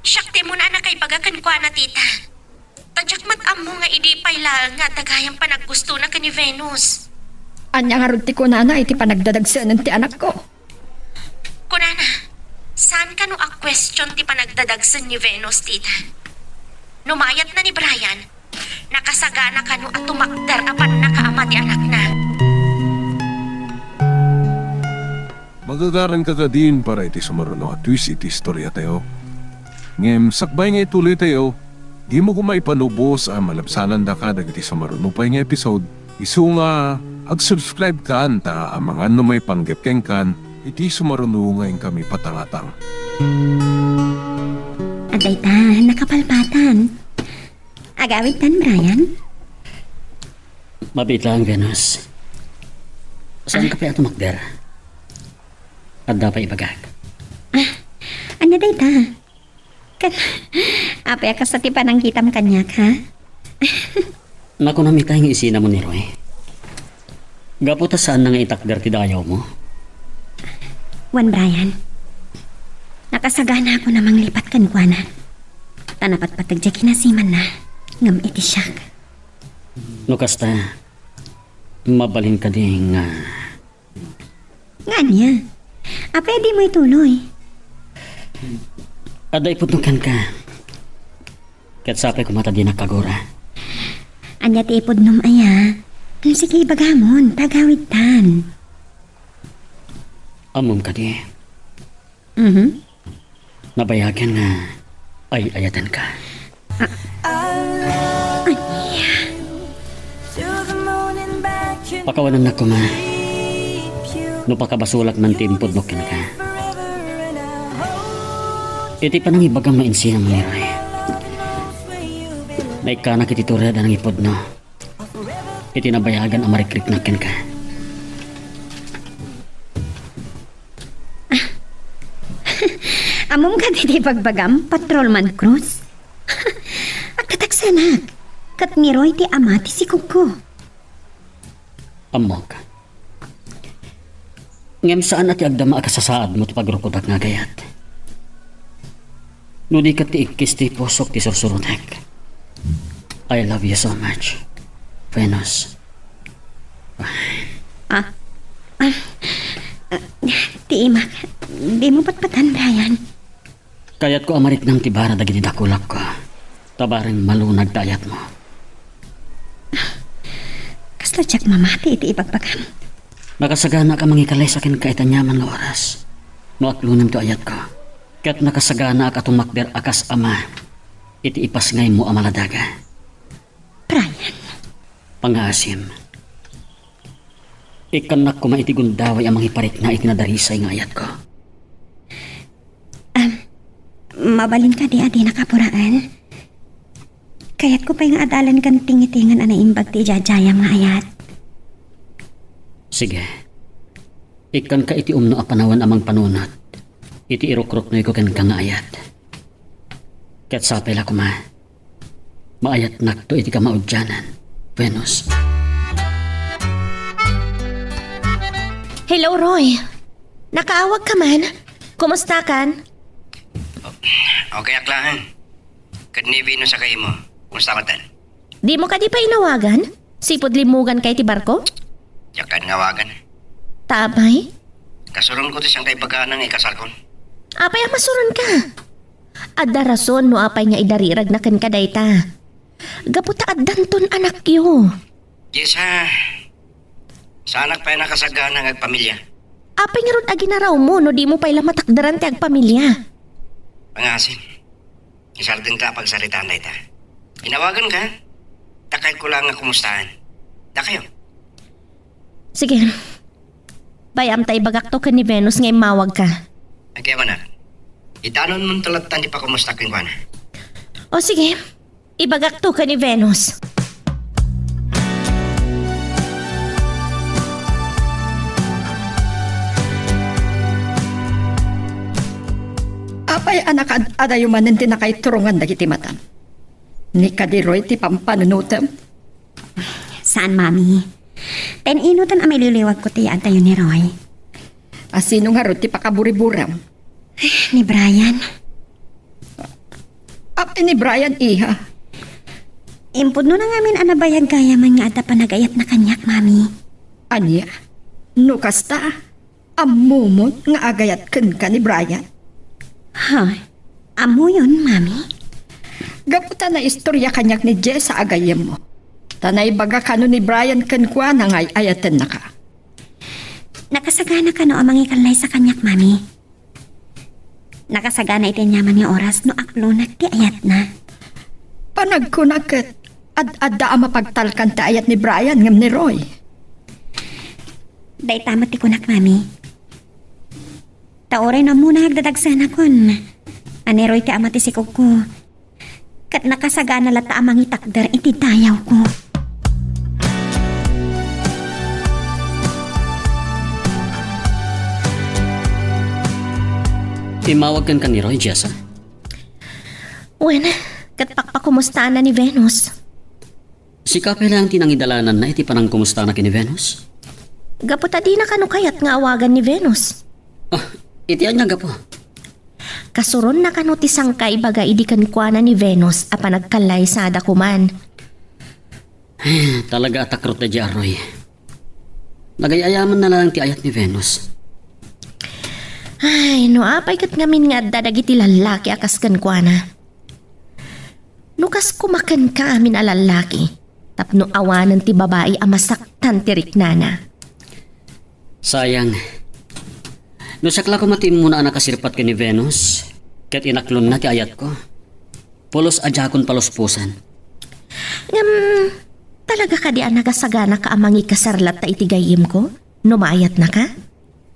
Siak ti umuna a nakaibaga kenkuana, tita. Ta diak met ammo nga idi pay laeng nga adda gayam panaggustona ken ni Venus. Ania ngarud ti kunana iti panagdadagsenen ti anakko? Kunana, saan kano a question ti panagdadagsen ni Venus, tita? No mayatna ni Brian, nakasagana kano a tumakder a pannakaama ti anakna? Magagaranka kadin para iti sumaruno a twist iti istoriatayo. Ngem sakbay nga ituloytayo, dimo koma ipanubos a malabsanandaka dagiti sumaruno pay nga episode, isu nga ag-subscribe kan ta amangan no maipanggep kenkan iti sumaruno nga inkami patangatang. Adayta, nakapalpatan. Agawidtan, Brian? Mabiit laeng, Venus. Saan ka pay a tumakder? Adda pay ibagak. Ah, ania dayta? Ket, apay a kasta ti panangkitam kaniak, ha? Nakunam itay nga isinamon ni Roy. Gapu ta saanna nga itakder ti dayawmo. Wen, Brian, nakasaganaakon a manglipat kenkuana. Ta napatpateg diay kinasimanna, ngem iti siak. No kasta, mabalin kadi nga Nga ania? Apay a dimo ituloy? Adda ipudno kenka. Ket sapay koma ta dinak agura. Ania ti ipudnom aya? Sige, ibagamon, ta agawidtan. Ammom kadi? Mhm. Nabayagan nga ay-ayatenka. Ah. Ania? Pakawanennak koma no pakabasolak man ti impudnok kenka. Iti panangibagam nga insinam ni Roy, naikkanak iti tured a nangipudno iti nabayagan a marikriknak kenka. Ammom kadi ti ibagbagam, Patrolman Cruz? Agtatagsanak, ket ni Roy ti ama ti sikogko. Ammok. Ngem saan a ti agdama a kasasaadmo ti pagrukodak nga agayat. No di ket ti ikkis ti pusok ti sursurotek. I love you so much, Venus. Ah, ah, ah, ti imak, dimo patpatan, Brian. Kayatko a mariknam ti bara dagiti dakulakko, ta bareng malunag ti ayatmo. Kasla diak mamati iti ibagbagam. Nakasaganaak a mangikalesa kenka iti aniaman nga oras no aklonem ti ayatko. Ket nakasaganaak a tumakder a kas ama iti ipasngaymo a maladaga. Brian. Pangngaasim. Ikkannak koma iti gundaway a mangiparikna iti nadarisay nga ayatko. Am, mabalin kadi a dinak apuraen? Kayatko pay nga adda la ni kantingitingen a naimbag ti idiadiayam nga ayat. Sige. Ikkanka iti umno a panawen a mangpanunot iti irukruknoyko kenka nga ayat. Ket sapay la koma, maayatnakto iti kamaudianan, Venus. Hello, Roy. Nakaawagka man? Kumustakan? Okay, aklahan. Ket ni Venus a kaymo, kumusta katan? Dimo kadi pay inawagan? Sipud limmuganka iti barko? Diak kadi nga awagan. Ta apay? Kasuronko ti sangkaibaga nga ikasarkon. Apay a masuronka? Adda rason no apay nga idariragna kenka dayta. Gapu ta addanton anakyo. Jessa, saanak pay nakasagana nga agpamilia. Apay ngarud a ginarawmo no dimo pay la matakderan ti agpamilia? Pangasim. Isardengka a pagsaritaan dayta. Inawaganka, ta kayatko laeng a kumustaan. Dakayo. Sige. Bay-am ta ibagakto ken ni Venus nga immawagka. Agyamanak. Idanonmonto latta ti pakumustak kenkuana. O sige. Ibagakto ken ni Venus. Apay a nakaad-adayo manen ti nakaiturongan dagiti matam? Ni kadi Roy ti pampanunotem? Saan, Mami. Ta in-inutan a mailiwliwagko ti yaantayo ni Roy. A sino ngarud ti pakaburiburam? Ni Brian. Apay ni Brian, iha? Impudnona ngamin a nabayag gayam nga adda panagayatna kaniak, Mami. Ania? No kasta, ammomon nga agayat kenka ni Brian? Ha? Ammoyon, Mami? Gapu ta naistorya kaniak ni Jessa a gayyemmo. Ta naibaga kano ni Brian kenkuana nga ay-ayatennaka. Nakasagana kano a mangikallaysa kaniak, Mami? Nakasagana iti aniaman nga oras no aklonak ti ayatna. Panagkunak ket ad-adda a mapagtalkan ti ayat ni Brian ngem ni Roy. Dayta met ti kunak, Mami. Ta uray no ammona nga agdadagsenakon a ni Roy ti ama ti sikogko, ket nakasagana latta a mangitakder iti dayawko. Immawag kenka ni Roy, Jessa? Wen, ket pakpakumustaanna ni Venus. Sika pay laeng ti nangidalananna iti panangkumustana ken ni Venus? Gapu ta dina kano kayat nga awagan ni Venus. Ah, iti ania gapu? Kasuronna kano ti sangkaibaga idi kenkuana ni Venus a panagkallaysada koman. Eh, talaga a takrot daydiay a Roy. Nagay-ayamanna laeng ti ayat ni Venus. Ay, no apay ket ngamin nga adda dagiti lallaki a kas kenkuana. No kas koma kenka amin a lallaki, tapno awanen ti babai a masaktan ti riknana. Sayang. No siak la koma ti immuna a nakasirpat ken ni Venus, ket inaklonna ti ayatko. Pulos a diakon paluspusan. Ngem, talaga kadi a nakasagana ka a mangikasar latta iti gayyemko, no maayatnaka?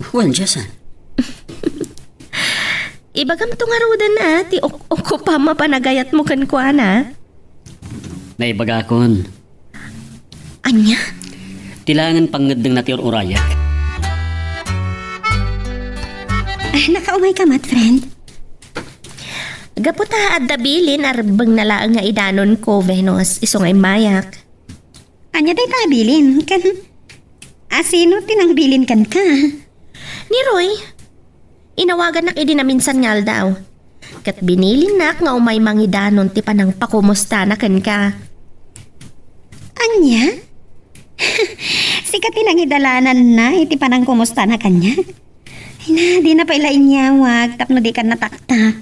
Wen, Jessa. Ibagamto ngaruden a ti ok-, okupam a panagayatmo kenkuana. Naibagakon. Ania? Ti laengen pangngeddengna ti ur-urayak. Ah, nakaumayka met, friend? Gapu ta adda bilin a rebbengna laeng nga idanonko, Venus, isu nga immayak. Ania dayta a bilin? Ken, a sino ti nangbilin kenka? Ni Roy. Inawagannak idi naminsan nga aldaw. Ket binilinnak nga umay mangidanon ti panangpakumustana kenka. Ania? Sika ti nangidalananna iti panangkumustana kaniak? Ay na, dina pay la inyawag tapno dikan nataktak.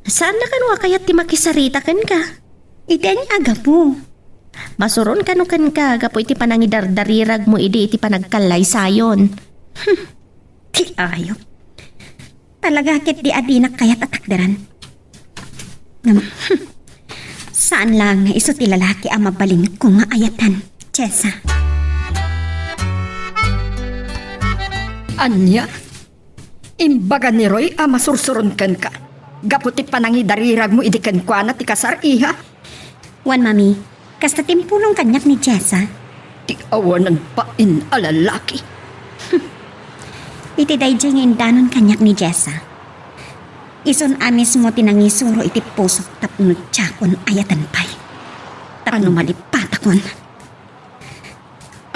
Saanna kano a kayat ti makisarita kenka? Iti ania a gapu? Masuron kano kenka gapu iti panangidardariragmo idi iti panagkallaysayon. Hmm. Ti ayop. Talaga ket di a dinak kayat a takderan. Ngem, hmm, saan laeng nga isu ti lalaki a mabalinko nga ayatan, Jessa. Ania? Imbaga ni Roy a masursuron kenka gapu ti panangidariragmo idi kenkuana ti kasar, iha? Wen, Mami, kasta ti impulong kaniak ni Jessa. Ti awanan pain a lalaki. Iti daydiay nga indanon kaniak ni Jessa, isun a mismo ti nangisuro iti pusok tapno diakon ayaten pay. Tapno An- malipatakon.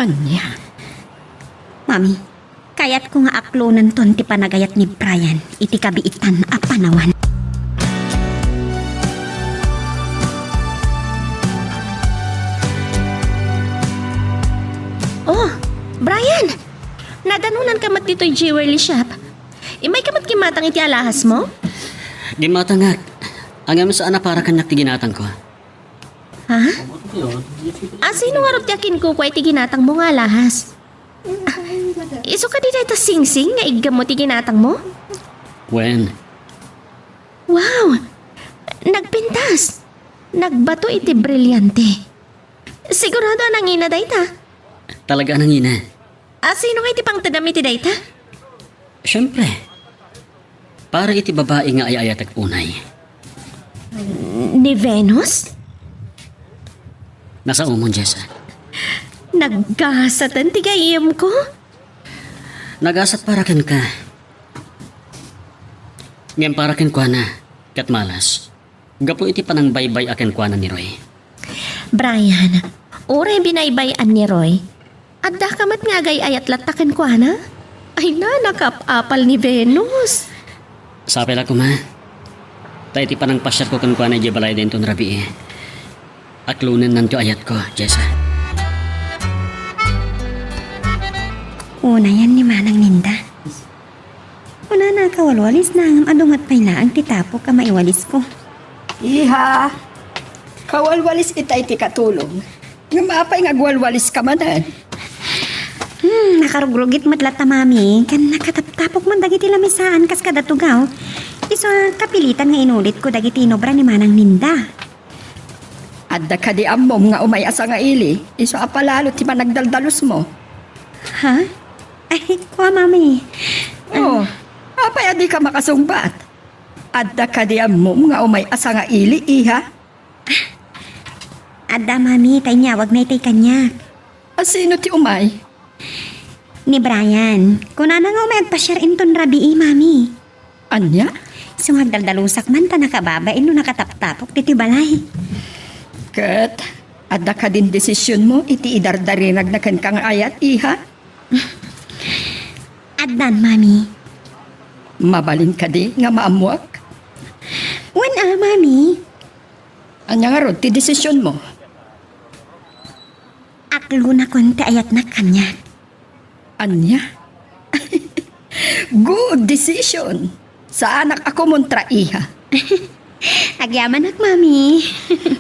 Ania? Mami, kayatko nga aklonenton ti panagayat ni Brian iti kabiitan a panawan. Oh, Brian! Nadanonanka met ditoy jewelry shop. Immayka met kimmatang iti alahasmo? Gimmatangak. Ngem saan a para kaniak ti ginatangko. Ha? A, sino ngarud ti akinkukua iti ginatangmo nga alahas? Ah, isu kadi dayta singsing nga iggammo ti ginatangmo? Wen. Wow! Nagpintas! Nagbato iti brilyante. Sigurado a nangina dayta? Talaga a nangina. A, sino nga iti pangtedam iti dayta? Siempre. Para iti babai nga ay-ayatek unay. Ni Venus? Nasaomon, Jessa. Naggasaten ti gayyemko? Nagasat para kenka. Ngem para kenkuana, ket malas. Gapu iti panangbaybay-a kenkuana ni Roy. Brian, uray binaybay-an ni Roy, addaka met nga agay-ayat latta kenkuana? Ay na, nakaap-apal ni Venus. Sapay la koma. Ta iti panangpasiarko kenkuana idiay balayda inton rabii, aklonennanto ayatko, Jessa. Unayan ni Manang Ninda. Kunana a kawalwalisna ngem adu met pay laeng ti tapok a maiwalisko. Iha, kawalwalis itay ti katulong. Ngem apay nga agwalwaliska manen? Hmm, nakarugrugit met latta, Mami, ken nakataptapok man dagiti lamisaan kas kada tugaw. Isu a kapilitan nga inulitko dagiti inobra ni Manang Ninda. Adda kadi ammom nga umay a sangaili, isu a palalo ti panagdaldalusmo? Ha? Ay, kua, Mami. Oh, apay a dika makasungbat? Adda kadi ammom nga umay a sangaili, iha? Adda, Mami, ta inyawagna itay kaniak. A sino ti umay? Ni Brian. Kunana nga umay agpasiar inton rabii, Mami. Ania? Isu nga agdaldalusak man ta nakababain no nakataptapok ditoy balay. Ket adda kadin desisionmo iti idardariragna kenka nga ayat, iha? Addan, Mami. Mabalin kadi nga maammuak? Wen a, Mami. Ania ngarud ti desisionmo? Aklonakon ti ayatnak kaniak. Ania? Good decision. Saanak a kumontra, iha. Agyamanak, Mami.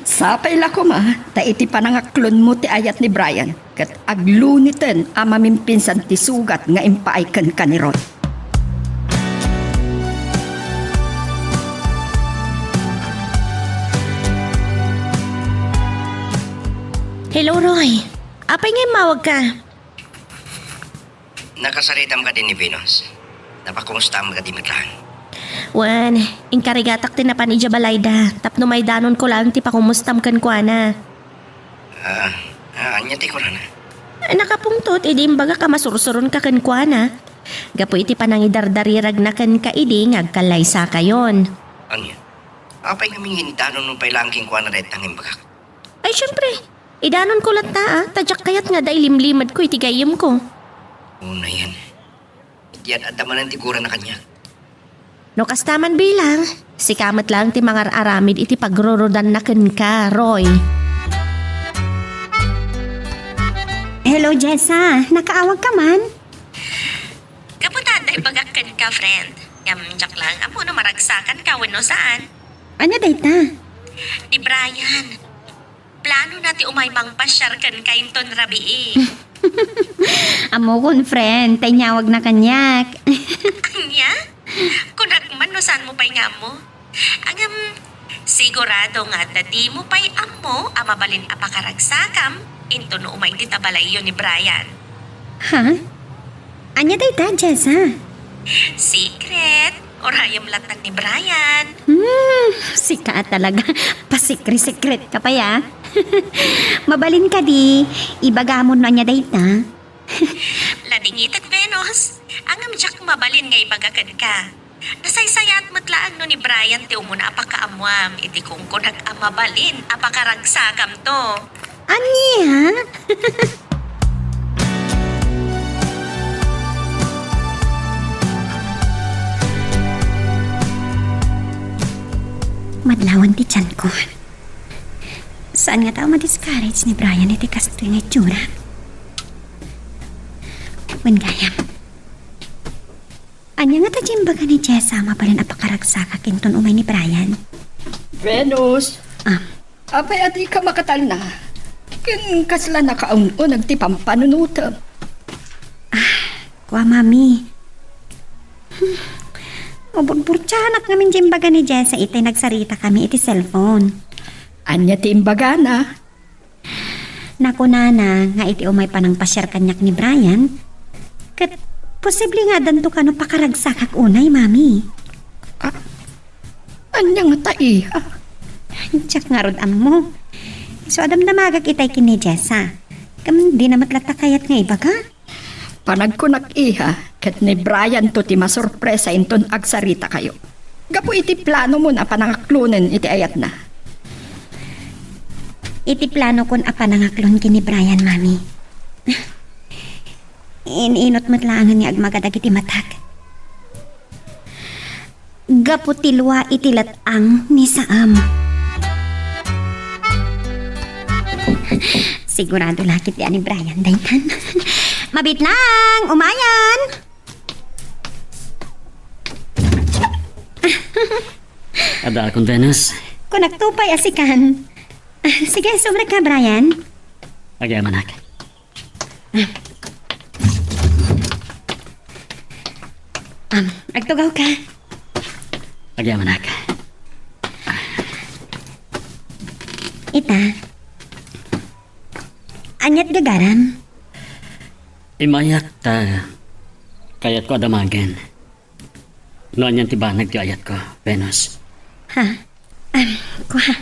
Sapay la koma, ta iti panangaklonmo ti ayat ni Brian, ket agloniten a mamimpinsan ti sugat nga impaay kenka ni Roy. Hello, Roy. Apay nga immawagka? Nakasaritam kadi ni Venus? Napakumustaam kadi met laeng? Wen, inkarigatak ti napan idiay balayda tapno maidanonko laeng ti pakumustam kenkuana. Ah, ah, ania ti kunana? Nakapungtot idi imbagak a masursuronka kenkuana. Gapu iti panangidardariragna kenka idi nga agkallaysakayon. Ania? Apay ngamin nga indanonmo pay laeng kenkuana dayta nga imbagak? Ay, siempre. Idanonko latta, a, ta diak kayat nga adda ilimlimedko iti gayyemko. Unayen. Diay ad-adda manen ti gurana kaniak. No kasta man bilang, sika met laeng ti mangar-aramid iti pagrurudanna kenka, Roy. Hello, Jessa. Nakaawagka man? Gapu ta adda ibagak kenka, friend. Ngem diak laeng ammo no maragsakanka wenno saan. Ania dayta? Ni Brian. Planona ti umay mangpasiar kenka inton rabii. Ammokon, friend, ta inyawagna kaniak. Ania? Kunak man no saanmo pay nga ammo. Ngem, sigurado nga adda dimo pay ammo a mabalin a pakaragsakam inton no umay dita balayyo ni Brian. Ha? Ania dayta, Jessa? Secret. Urayem latta ni Brian. Hmm, sika a talaga. Pasikre-sikretka pay, a. Mabalin kadi, ibagam no ania dayta? Ladingitek, Venus. Ngem diak mabalin nga ibaga kenka. Nasaysayaat met laeng no ni Brian ti umuna a pakaammuam iti kunkunak a mabalin a pakaragsakamto. Ania? Madlawan ti tianko. Saan ngata a ma-discourage ni Brian iti kastoy nga itsura? Wen gayam, Ania ngata ti imbaga ni Jessa a mabalin a pakaragsakak inton umay ni Brian? Venus. Ah. Apay a dika makatalna? Ken kasla nakaun-uneg ti pampanunotem. Ah, kua, Mami. Hmm. Mabutburtianak ngamin ti imbaga ni Jessa itay nagsaritakami iti cellphone. Ania ti imbagana? Nakunana nga iti umay panangpasiar kaniak ni Brian, ket posible nga addanto kano pakaragsakak unay, Mami. Ah, ania ngata, iha? Diak ngarud ammo. Isu a damdamagak itay ken ni Jessa. Ngem dina met latta kayat nga ibaga. Panagkunak, iha, ket ni Brian to ti masurpresa inton agsaritakayo. Gapu iti planomon a panangaklonen iti ayatna. Iti planokon a panangaklon ken ni Brian, Mami. In-inut met laengen nga agmaga dagiti matak. Gapu ti lua iti let-ang ni Saam. Sigurado la ket ni Brian daytan. Mabit lang, umayan. Adda akon, Venus. Kunak to pay a sikan. Sige, sumrek ka, Brian. Agyamanak. Am, agtugaw ka. Agyamanak. Ita. Aniat gagaram? Imayak ta kayatko a damagen. No anian ti banag ti ayatko, Venus. Ha? Am, kua.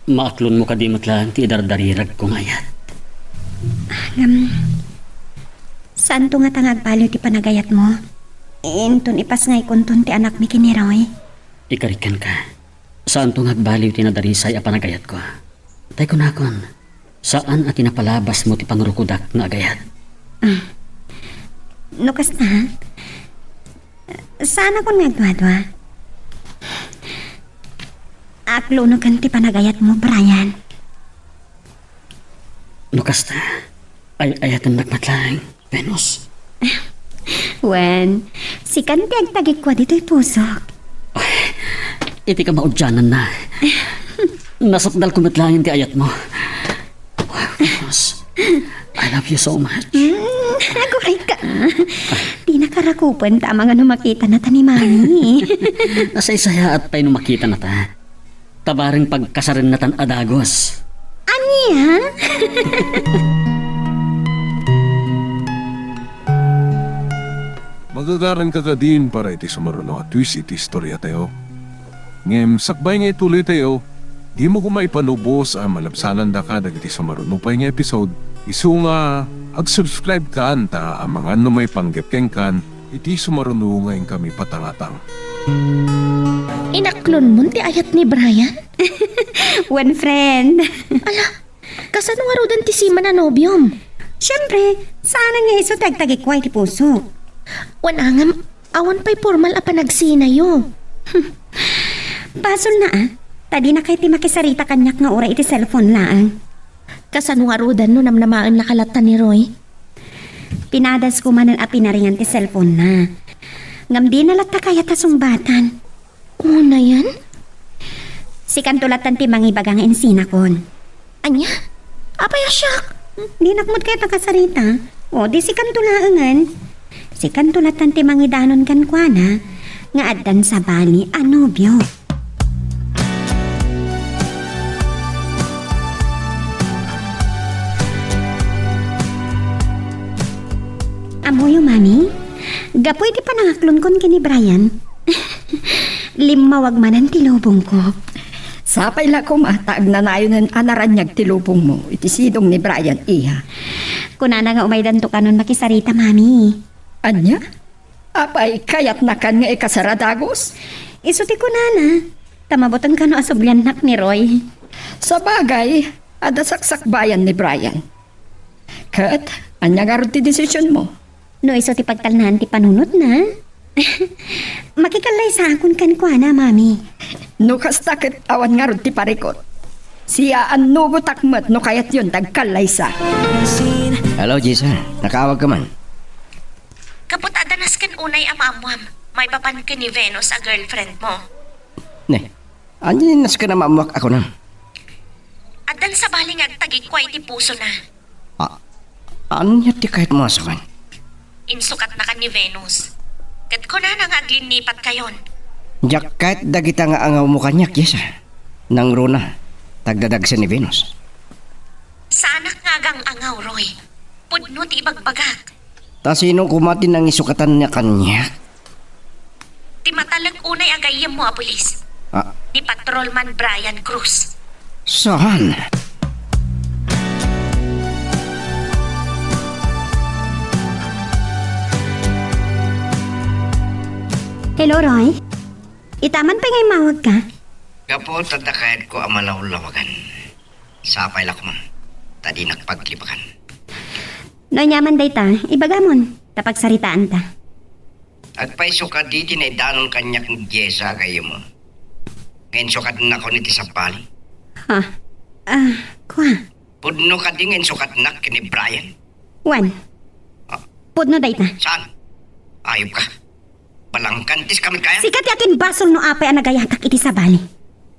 Maaklonmo kadi met laeng ti idardariragko nga ayat? Ngem, saanto ngata nga agbaliw ti panagayatmo? Inton ipasngaykonton ti anakmi ken ni Roy? Ikarikkan ka. Saanto nga agbaliw ti nadarisay a panagayatko? Tay kunakon, saan a ti napalabasmo ti pangrukodak nga agayat. Ah. No kasta, saanakon nga agduadua. Aklonokan ti panagayatmo, Brian. No kasta, ay-ayatennak met laeng. Venus. Wen, sikan ti agtagikua ditoy pusok. Ay, iti kamaudiananna. Nasukdalko met laeng ti ayatmo. Venus, I love you so much. Mm, aguray ka. Di nakarakupen ta amangan no makita na ta ni Mami. Nasaysayaat pay no makita na ta. Ta bareng pagkasarennatan a dagus. Ania? Magagaran ka kadin para iti sumaruno a twist iti istoriatayo. Ngem sakbay nga ituloytayo, dimo koma ipanubos a malabsanandaka dagiti sumaruno pay nga episode, isu nga ag-subscribe kan ta amangan no maipanggep kenkan iti sumaruno nga inkami patangatang. Inaklonmon ti ayat ni Brian? Wen, friend. Ala, kasano ngaruden ti siman a nobiom? Siempre, saan nga isu ti agtagikua iti puso. Wen, ngem, awan pay formal a panagsinayo. Basolna, a. Ta dinakay ti makisarita kaniak nga uray iti cellphone laeng. Kasano ngaruden no namnamaennaka latta ni Roy? Pinadasko manen a pinaringan ti cellphone-na. Ngem dina latta kayat a sungbatan. Unayen? Sikanto lattan ti mangibaga nga insinakon. Ania? Apay a siak? Dinak met kayat a kasarita. O, di sikanto laengen. Sikanto lattan ti mangidanon kenkuana nga addan sabali a nobio. Ammoyo, Mami, gapu iti panangaklonkon ken ni Brian, limmawag manen ti lubongko. Sapay la koma ta agnanayonen a naraniag ti lubongmo iti sidong ni Brian, iha. Kunana nga umaydanto kanon makisarita, Mami. Ania? Apay, kayatnakan nga ikasar a dagus? Isu ti kunana, ta mabuteng kano a subliannak ni Roy. Sabagay, adda saksakbayan ni Brian. Ket, ania ngarud ti desisionmo? No isu ti pagtalnaan ti panunotna, makikallaysaakon kenkuana, Mami. No kasta ket awan ngarud ti parikut. Siaannugotak met no kayatyon ti agkallaysa. Hello, Jessa. Nakaawag ka man. Gapu ta adda nasken unay a maammuam. Maipapan ken ni Venus a girlfriend mo. Ne, ania ti nasken a maammoak a kunam? Addan sabali nga agtagikua iti pusona. A-, ania ti kayatmo a sawen? Insukatnakan ni Venus. Ket kunana nga aglinnipat kayon. Diak kayat dagita nga angawmo kaniak, Jessa. Nangruna, ta agdadagsen ni Venus. Saanak nga agang-angaw, Roy. Pudno ti ibagbagak. Ta sino koma ti nangisukatan nga kaniak? Ti matalek unay a gayyemmo a pulis. Ah. Ni Patrolman Brian Cruz. Saan? Hello, Roy. Ita man pay nga immawag ka? Gapu ta adda kayatko a malawlawagan. Sapay la koma, ta dinak paglipakan. No ania man dayta, ibagamon, ta pagsaritaanta. Agpayso kadi ti naidanon kaniak ni Jessa a gayyemmo? Nga insukatnakon iti sabali? Ha? Ah, kua? Pudno kadi nga insukatnak ken ni Brian? Wen. Ah. Pudno dayta. Saan? Ayop ka. Balangkantis ka met kaya? Sika ti akin basol no apay a nagayatak iti sabali.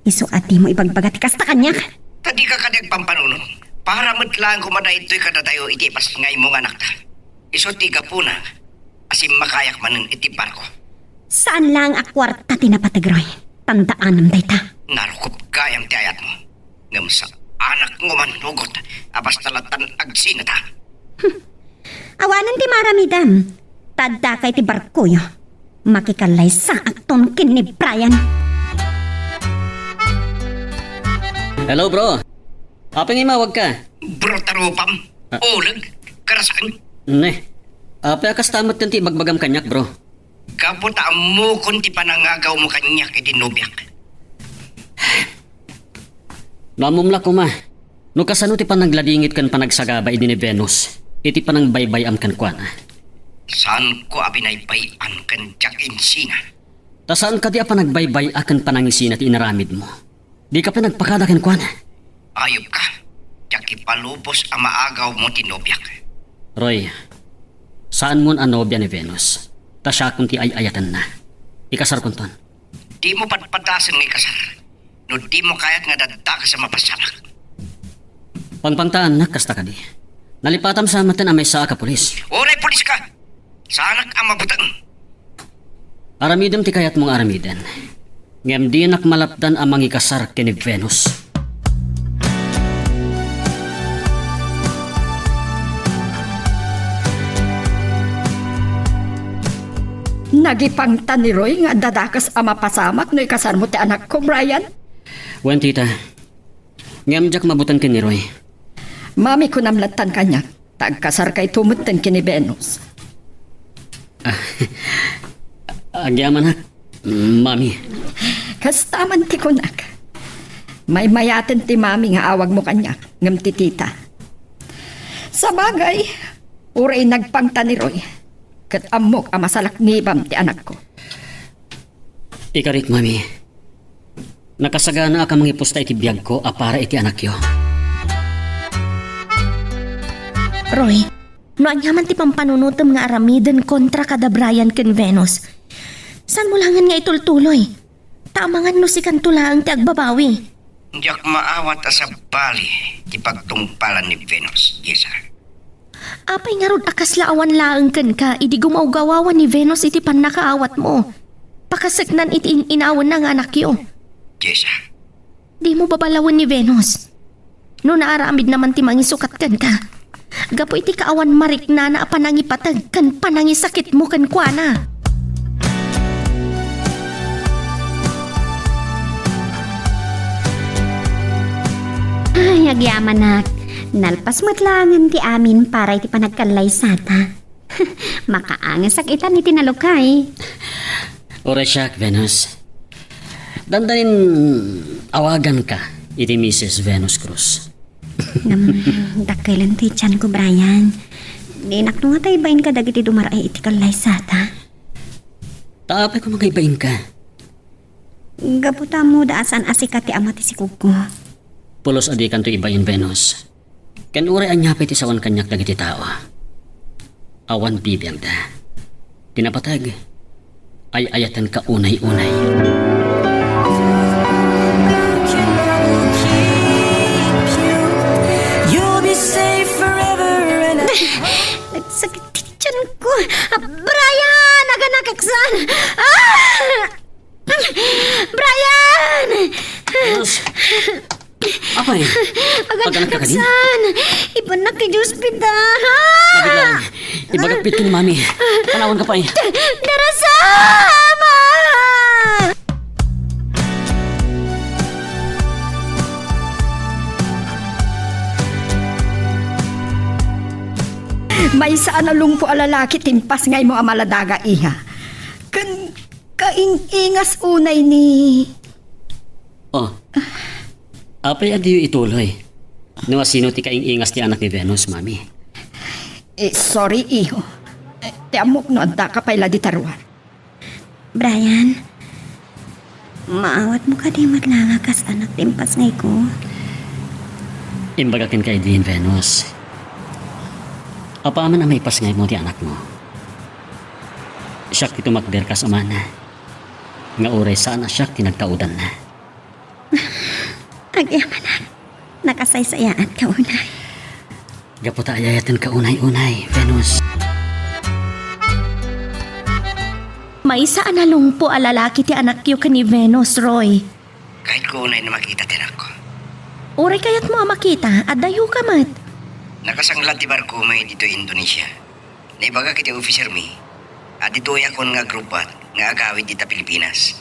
Isu a dimo ibagbaga ti kasta kaniak. Ta dika kadi agpampanunot. Para met laeng koma daytoy kadatayo iti ipasngaymo nga anakta. Isu ti gapuna a simmakayak manen iti barko. Saan laeng a kuarta ti napateg, Roy. Tandaanam dayta. Narukob gayam ti ayatmo. Ngem saanak nga mannugot a basta lattan agsinata. Awanen ti maaramidam. Ta addaka iti barkoyo. Makikallaysaakton ken ni Brian. Hello, bro. Apay nga immawag ka? Bro, tarupam. Ah. Uleg. Karasaem. Ne. Apay a kasta met ti ibagbagam kaniak, bro? Gapu ta ammokon ti panangagawmo kaniak iti nobiak. No ammom la koma, no kasano ti panagladingit ken panagsagaba idi ni Venus iti panangbaybay-am kenkuana. Saanko a binaybay-an ken diak insina. Ta saan kadi a panagbaybay-a ken panangisina ti inaramidmo? Dika pay nagpakada kenkuana. Ayop ka. Diak ipalubos a maagawmo ti nobiak. Roy, saanmon a nobia ni Venus. Ta siakon ti ay-ayatenna. Ikasarkonton. Dimo patpatasen nga ikasar. No dimo kayat nga adda dakes a mapasamak. Pangpangtaannak kasta kadi. Nalipatam sa met a maysaak a pulis. Uray pulis ka! Saanak a mabuteng. Aramidem ti kayatmo nga aramiden. Ngem dinak malapdan a mangikasar ken ni Venus. Nagipangta ni Roy nga adda dakes a mapasamak no ikasarmo ti anakko, Brian? Wen, tita. Ngem diak mabuteng ken ni Roy. Mami, kunam lattan kaniak. Ta agkasarkayto metten ken ni Venus. Ah, agyamanak, Mami. Kasta man ti kunak. Maymayaten ti Mami nga awagmo kaniak, ngem ti Tita. Sabagay, uray nagpangta ni Roy, ket ammok a masalaknibam ti anakko. Ikarik, Mami. Nakasaganaak a mangipusta iti biagko a para iti anakyo. Roy, no ania man ti pampanunotem nga aramiden kontra kada Brian ken Venus, saanmo laengen nga itultuloy? Ta amangan no sikanto laeng ti agbabawi. Diak maawat a sabali ti pagtungpalan ni Venus, Jessa. Apay ngarud a kasla awan laeng kenka idi gumawgawawan ni Venus iti pannakaawatmo? Pakaseknan iti in-inawenna nga anakyo. Jessa. Dimo babalawen ni Venus. No naaramidna man ti mangisukat kenka, gapu iti kaawan mariknana a panangipateg ken panangisakitmo kenkuana. Ay, agyamanak. Nalpas met laengen ti amin para iti panagkallaysata. Makaangesak itan iti nalukay. Uray siak, Venus. Dandanin awaganka iti Missus Venus Cruz. Ngem, dakkelen ti tianko, Brian. Dinak no nga ta ibain kadagiti dumaraay iti kallaysata. Ta apay koma nga ibainka? Gapu ta ammoda a saan a sika ti ama ti sikogko. Pulos a dikanto ibain, Venus. Ken uray ania pay ti sawen kaniak dagiti tao, awan bibiagda. Ti napateg, Ay-ayatenka unay-unay. Nagsakit ti tianko. Ah, Brian! Aganakaksan! Ah! Brian! Apay, aganakaksan! Ipanak iti ospital! Mabitlang. Ibagak pay ken ni Mami. Panawanka pay. Dara sa, Ama! Maysa a nalungpo a lalaki ti impasngaymo a maladaga, iha. Ken kaing-ingas unay ni... Oh. Apay a diyo ituloy? No asino ti kaing-ingas ti anak ni Venus, Mami? Eh, sorry, iho. Eh, ti ammok no addaka pay la dita ruar. Brian, maawatmo kadi met la nga kas anak ti impasngayko? Imbagak kenka idi, Venus. Apaman a maipasngaymo ti anakmo, siak ti tumakder kas amana, nga uray saan a siak ti nagtaudanna. Agyamanak, nakasaysayaatka unay. Gapu ta ay-ayatenka unay-unay, Venus. Maysa a nalungpo a lalaki ti anakyo ken ni Venus, Roy. Kayatko unay a makita ti anakko. Uray kayatmo a makita, addayoka met. Nakasangla ti barkomi ditoy Indonesia. Naibagak iti officermi a ditoyakon nga agrubbat nga agawid dita Pilipinas.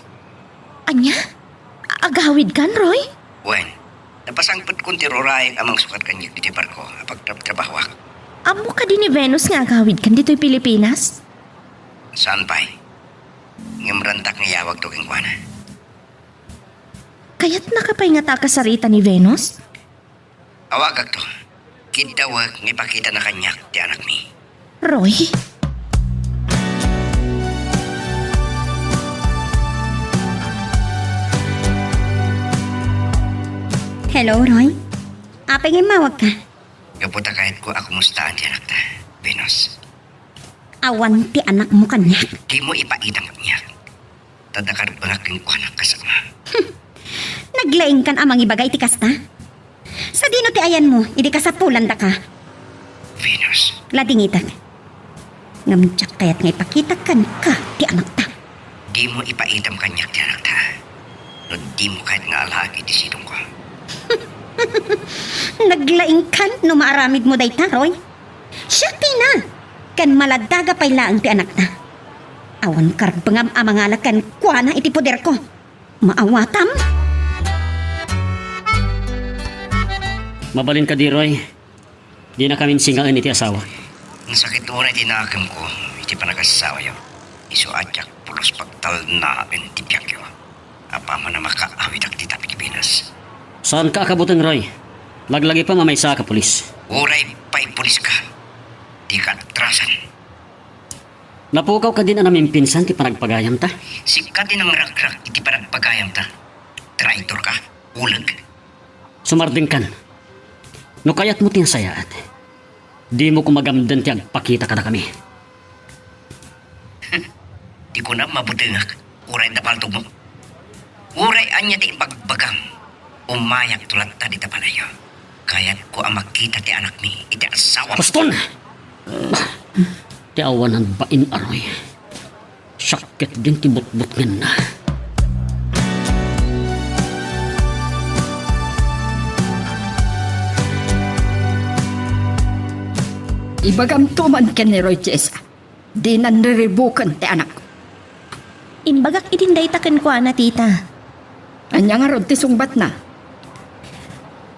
Ania? Agawidkan, Roy? Wen, napasangpetkon ti rurayak a mangsukat kaniak ditoy barko a pagtrabtrabahoak. Ammo kadi ni Venus nga agawidkan ditoy Pilipinas? Saan pay. Ngem rantak nga iyawagto kenkuana. Kayatnaka pay ngata a kasarita ni Venus? Awagakto. Kiddawek nga ipakitana kaniak ti anakmi. Roy? Hello, Roy? Apay nga immawagka? Gapu ta kayatko a kumustaan ti anakta, Venus. Awan ti anakmo kaniak. Dimo ipaitam kaniak. Ta dakarbengak kenkuana kas ama. Naglaingkan a mangibaga iti kasta? Sadino ti ayanmo idi kasapulandaka? Venus. Ladingitak. Ngem diak kayat nga ipakitak kenka ti anakta. Dimo ipaitam kaniak ti anakta. No dimo kayat nga alaek iti sidongko. Naglaingkan no maaramidmo dayta, Roy. Siak tina, ken maladaga pay laeng ti anakta. Awan karbengam a mangala kenkuana iti poderko. Maawatam? Mabalin kadi, Roy. Dinakamin singaen iti asawak. Nasakit unay ti nakemko iti panagasawayo. Isu a diak pulos pagtalnaen ti biagyo. Apaman a makaawidak dita Pilipinas. Saanka a kabuteng, Roy. Laglagipem a maysaak a pulis. Uray pay puliska, dika atrasan. Napukaw kadin a namimpinsan ti panagpagayamta? Sika ti nangrakrak iti panagpagayamta. Traitorka, uleg. Sumardengkan. No kayatmo ti nasayaat, dimo koma gamden ti agpakita kadakami. Ti kunam, mabutengak, uray adda paltogmo. Uray ania ti ibagbagam, umayakto latta dita balayyo. Kayatko a makita ti anakmi iti asawa. Baston! Ti awanan bain a Roy. Siak ketdin ti butbutngenna. Ibagamto man ken ni Roy Jessa. Dinan riribuken ti anakko. Imbagak idin dayta kenkuana, tita. Ania ngarud ti sungbatna?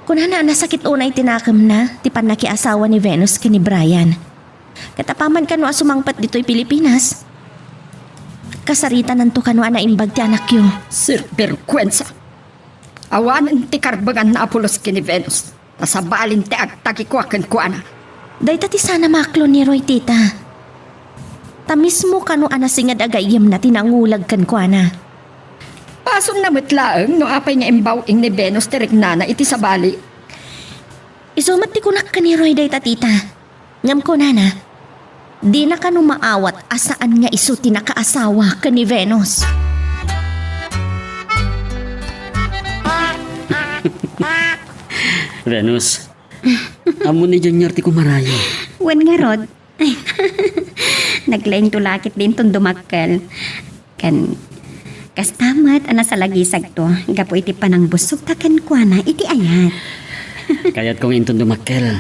Kunana a nasakit unay ti nakemna ti pannakiasawa ni Venus ken ni Brian. Ket apaman kano a sumangpet ditoy Pilipinas, kasaritananto kano a naimbag ti anakyo. Sinvergwensa! Awanen ti karbenganna a pulos ken ni Venus. Ta sabalin ti agtagikua kenkuana. Dayta ti sana maklon ni Roy, tita. Ta mismo kano a nasinged a gayyemna ti nangulag kenkuana. Pasonna met laeng no apay nga imbaw-ing ni Venus ti riknana iti sabali. Isu met ti kunak ken ni Roy dayta, tita. Ngem kunana, Dina kano maawat a saan nga isu ti nakaasawa ken ni Venus. Venus, ammo ni Junior ti kumarayo. Wen ngarud, naglaingto la ket diton dumakkel. Ken kasta met a nasalagisagto gapu iti panangbussogta kenkuana iti ayat. Kayatko nga inton dumakkel,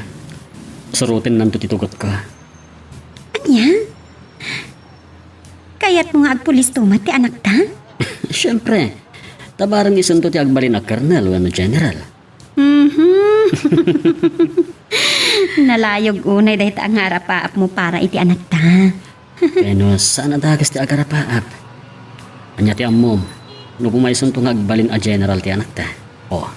surotennanto ti tugotko. Ania? Kayatmo nga agpulisto met ti anakta? Siempre, ta bareng isunto ti agbalin a kernel wenno general. Mhm. Nalayog unay dayta a nga arapaapmo para iti anakta. Venus, saan a dakes ti agarapaap. Ania ti ammom, no pumaysunto nga agbalin a general ti anakta? Oh.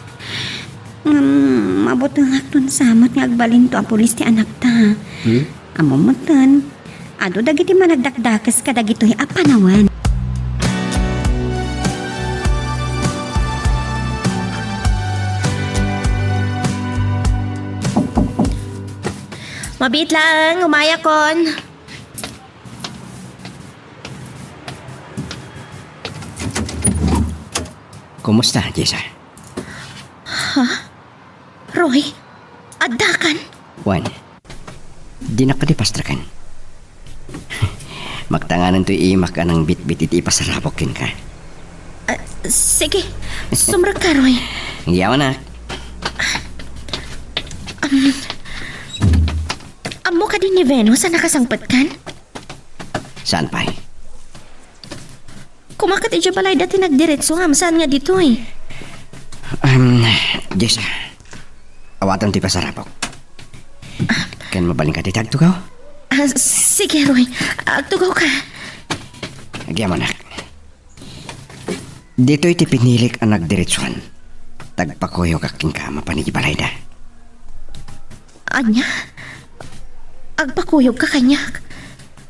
Ngem, mabutengakton sa met nga agbalinto a pulis ti anakta. Hmm? Ammom metten, adu dagiti managdakdakes kadagitoy a panawen. Mabiit laeng, umayakon. Kumusta, Jessa? Ha? Roy, addakan? Wen, dinak kadi pastreken. Magtanganan toy imak a nangbitbit iti ipasarapok kenka. Ah, sige, sumrekka, Roy. Agyaman, anak. Am, ammo kadi ni Venus a nakasangpetkan? Saan pay? Kumaket idiay balayda ti nagdiretso ngem saan nga ditoy? Em, Jessa, awatem ti pasarapok. Ken mabalinka ti agtugaw? Ah, sige, Roy. Agtugawka. Agyaman, anak. Ditoy ti pinilik a nagdiretsoan. Tagpakuyogak kenka mapan idiay balayda. Ania? Agpakuyogka kaniak?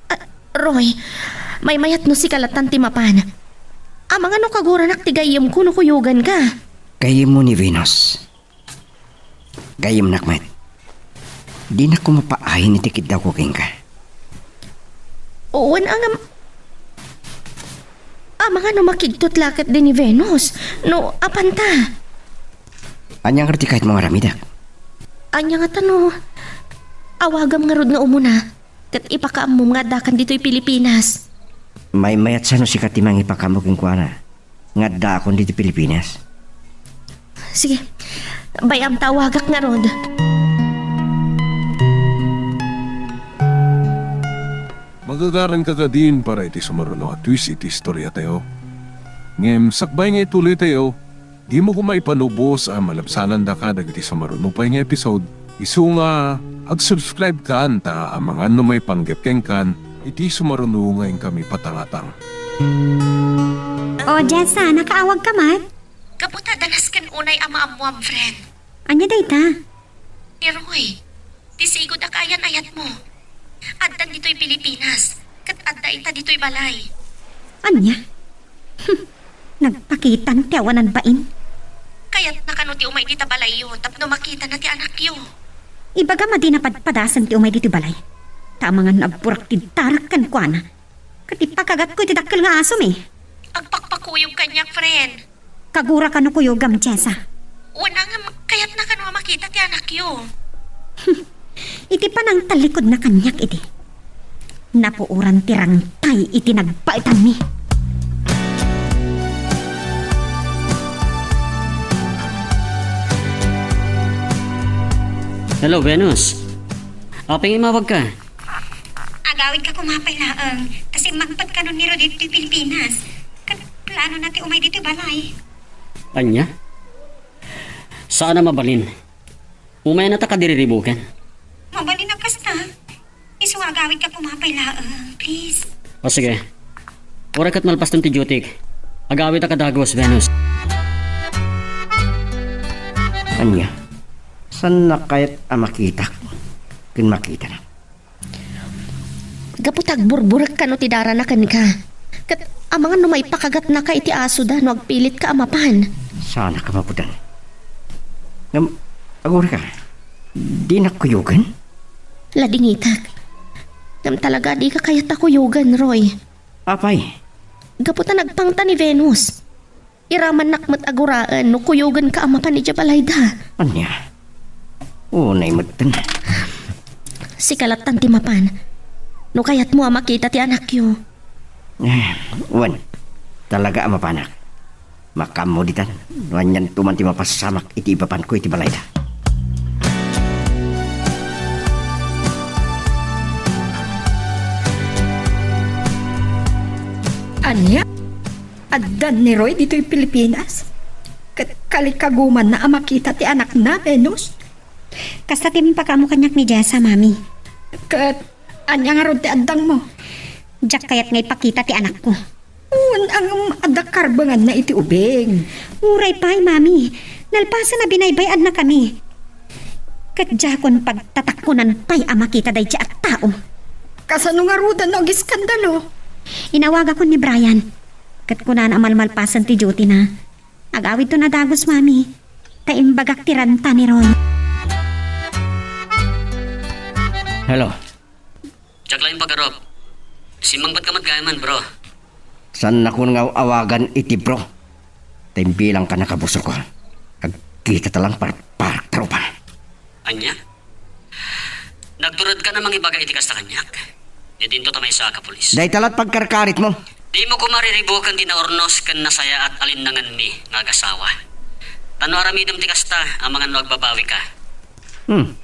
Ah, Roy, maymayat no sika latan ti mapan. Amangan no kaguranak ti gayyemko no kuyoganka. Gayyemmo ni Venus. Gayyemnak met. Dinak koma paayen iti kiddawko kenka. Wen, ngem, amangan no makigtot la ketdi ni Venus. No, apanta? Ania ngarud ti kayatmo nga aramidek? Ania ngata no awagam ngarud nga umuna, ket ipakaammom nga addakan ditoy Pilipinas? Maymayat sa no sika ti mangipakammo kenkuana nga addaakon ditoy Pilipinas. Sige, bay-am ta awagak ngarud. Magagaranka kadin para iti sumaruno a twist iti istoriatayo. Ngem sakbay nga ituloytayo, dimo koma ipanubos a malabsanandaka dagiti sumaruno pay nga episode. Isu nga, ag-subscribe kan ta amangan no maipanggep kenkan iti sumaruno nga inkami patangatang. O, Jessa, nakaawagka met? Gapu ta danas ken unay a maammoam, friend. Ania dayta? Ni Roy, ti sigud a kaayan-ayatmo. Addan ditoy Pilipinas, ket adda ita ditoy balay. Ania? Nagpakitan ti awanan bain. Kayatna kano ti umay dita balayyo tapno makitana ti anakyo. Ibagam a di napadpadasan ti umay ditoy balay. Ta amangan no agburak ti darak kenkuana. Ket ipakagatko iti dakkel nga asom, eh. Agpakpakuyog kaniak, friend. Kagura kano kuyogam, Jessa? Wen, ngem kayatna kano a makita ti anakyo. Iti panangtallikudna kaniak idi, napuoran ti rangtay iti nagbaetanmi. Hello, Venus. Apay nga immawagka? Agawidka koma pay laeng, ta simmangpet kano ni Roy ditoy Pilipinas. Ket planona ti umay ditoy balay. Ania? Saan a mabalin. Umayanna ta kadiriribukan. Mabalin a kasta. Isu nga agawidka koma pay laeng, please. O sige. Uray ket malpaston ti dutyk, agawidka dagus, Venus. Ania? Saanna kayat a makitak ken makitana? Gapu ta agburburek kano ti darana kenka. Ket amangan no maipakagatnaka iti asoda no agpilitka a mapan. Saanak a mapudan. Ngem, agurayka, dinak kuyogen? Ladingitak. Ngem talaga, dika kayat a kuyogen, Roy. Apay? Gapu ta nagpangta ni Venus. Iramannak met a guraen no kuyogenka a mapan idiay balayda. Ania? Unay metten. Sika lattan ti mapan. No kayatmo a makita ti anakyo. Eh, wen. Talaga a mapanak. Makaammo ditan. No anianto man ti mapasamak iti ipapanko iti balayda. Ania? Addan ni Roy ditoy Pilipinas? Ket kalikagumanna a makita ti anakna, Venus? Kasta ti impakaammo kaniak ni Jessa, Mami. Ket ania ngarud ti addangmo? Diak kayat nga ipakita ti anakko. Wen, ngem adda karbenganna iti ubing. Uray pay, Mami. Nalpasen a binaybay-annakami. Ket diakon pagtatakkonan pay a makita daydiay a tao. Kasano ngaruden no agiskandalo? Inawagakon ni Brian. Ket kunana a malmalpasen ti duty-na. Agawidton a dagus, Mami. Ta imbagak ti ranta ni Roy. Hello. Diak laeng pagarup. Simmangpetka met gayam, bro. Saannakon nga awagan iti bro. Ta imbilangka a kabusorko. Agkitata lang parparak ta rupa. Ania? Nagturedka a mangibaga iti kasta kaniak? Idinto ta maysaak a pulis. Dayta la't pagkarkaritmo. Dimo koma riribuken ti naurnos ken nasayaat a linnangenmi nga agasawa. Ta no aramidem ti kasta, amangan no agbabawika. Hmm.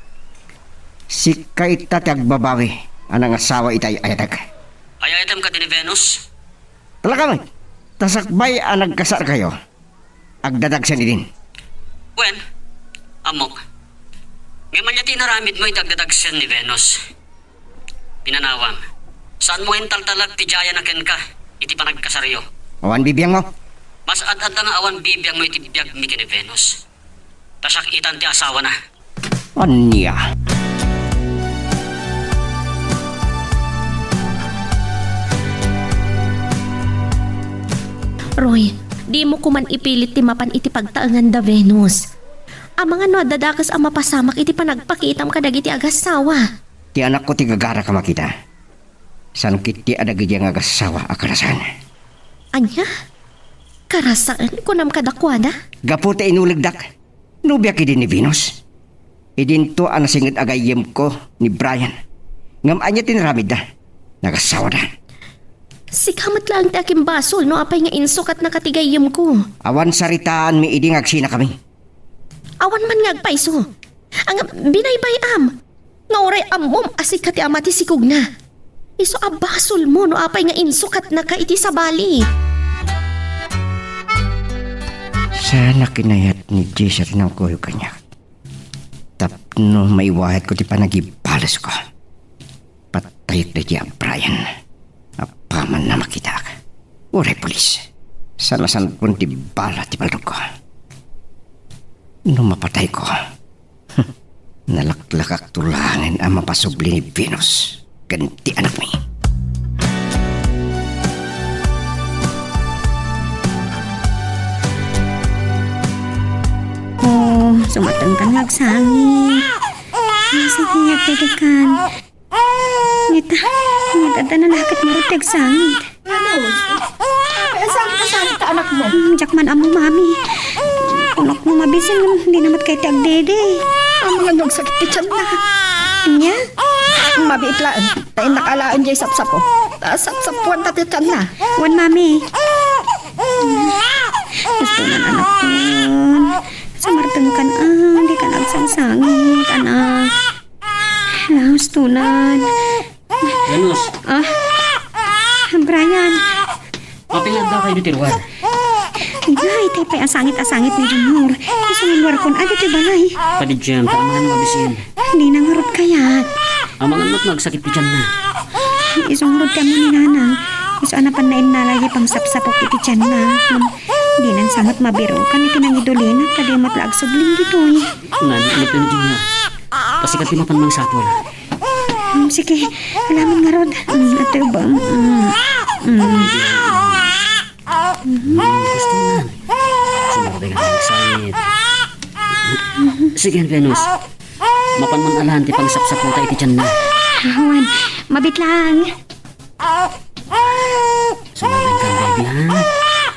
Sika ita ti agbabawi a nangasawa iti ay-ayatek. Ay-ayatem kadi ni Venus? Talaga met, ta sakbay a nagkasarkayo, agdadagsen idin. Wen, ammok. Ngem ania ti inaramidmo iti agdadagsen ni Venus? Pinanawam. Saanmo nga intaltalek ti diayan a kenka iti panagkasaryo? Awan bibiangmo. Mas ad-adda nga awan bibiangmo iti biagmi ken ni Venus. Ta siak itan ti asawana. Ania? Roy, dimo koman ipilit ti mapan iti pagtaengan da Venus. Amangan no adda dakes a mapasamak iti panagpakitam kadagiti agasawa. Ti anakko ti gagarak a makita. Saan ketdi a dagidi nga agasawa a karasaen. Ania? Karasaen, kunam kadakuada? Gapu ta inulegdak. Nobiak idi ni Venus. Idinto a nasinged a gayyemko ni Brian. Ngem ania ti inaramidda? Nagasawada. Sika met laeng ti akimbasol no apay nga insukatnaka ti gayyemko. Awan saritaanmi idi nga agsinakami. Awan man nga agpayso. Ngem binaybay-am nga uray ammom a sika ti ama ti sikogna. Isu a basolmo no apay nga insukatnaka iti sabali. Saan a kinayat ni Jessa ti nangkuyog kaniak tapno maiwayatko ti panagibalesko. Patayek daydi a Brian. Apaman a makitaak. Uray pulis. Salasanpon ti bala ti baldogko. No mapatayko, nalaklakakto laengen a mapasubli ni Venus ken ti anakmi. Oh, sumatengkan nga agsangit. Nasakit, Tedekan. Ngeta, ngeta, adda nalaket ngarud ti agsangit. Ano? Ay, sangit-sangit ta anakmo? Hmm, diak man ammo, Mami. Kunakon mabisin, ngem dina met kayat ti agdede. Amangan no agsakit ti tianna. Ania? Mabiit laeng. Ta innak alaen diay sapsapo. Ta sapsapuanta ti tianna. Wen, Mami. Gusto na, anakon. Sumartengkan, ah, dikan agsangsangit, anak. Hala, hustonan. Venus. Ah. Brian. Mapingadda kayo ditoy lugar. Ay, tay pay asangit-asangit ni Junior. Isu nga lugarkon, adu ti balay. Padidian, ta amangan no mabisin. Dina ngarud kayat. Amangan no agsakit ti tianna. Isu ngarud ti ammo ni Nanang. Isu a napanna innala diay pangsapsapok iti tianna. Dinan sa met mabirukan iti nangidulina, ta di met la agsubling ditoy. Nan, ano to ni Junior? Kasi ka di mapan mangsapol. Hmm, sige, alaman ngarud. Hmm, ito ba? Hmm. Hmm. Hmm, gusto na. Sumabay ka ng sangit. Sige, Venus. Mapan man alaen ti pangsapsapota iti tianna. Awan, mabit lang. Sumardengkan, baby, ha?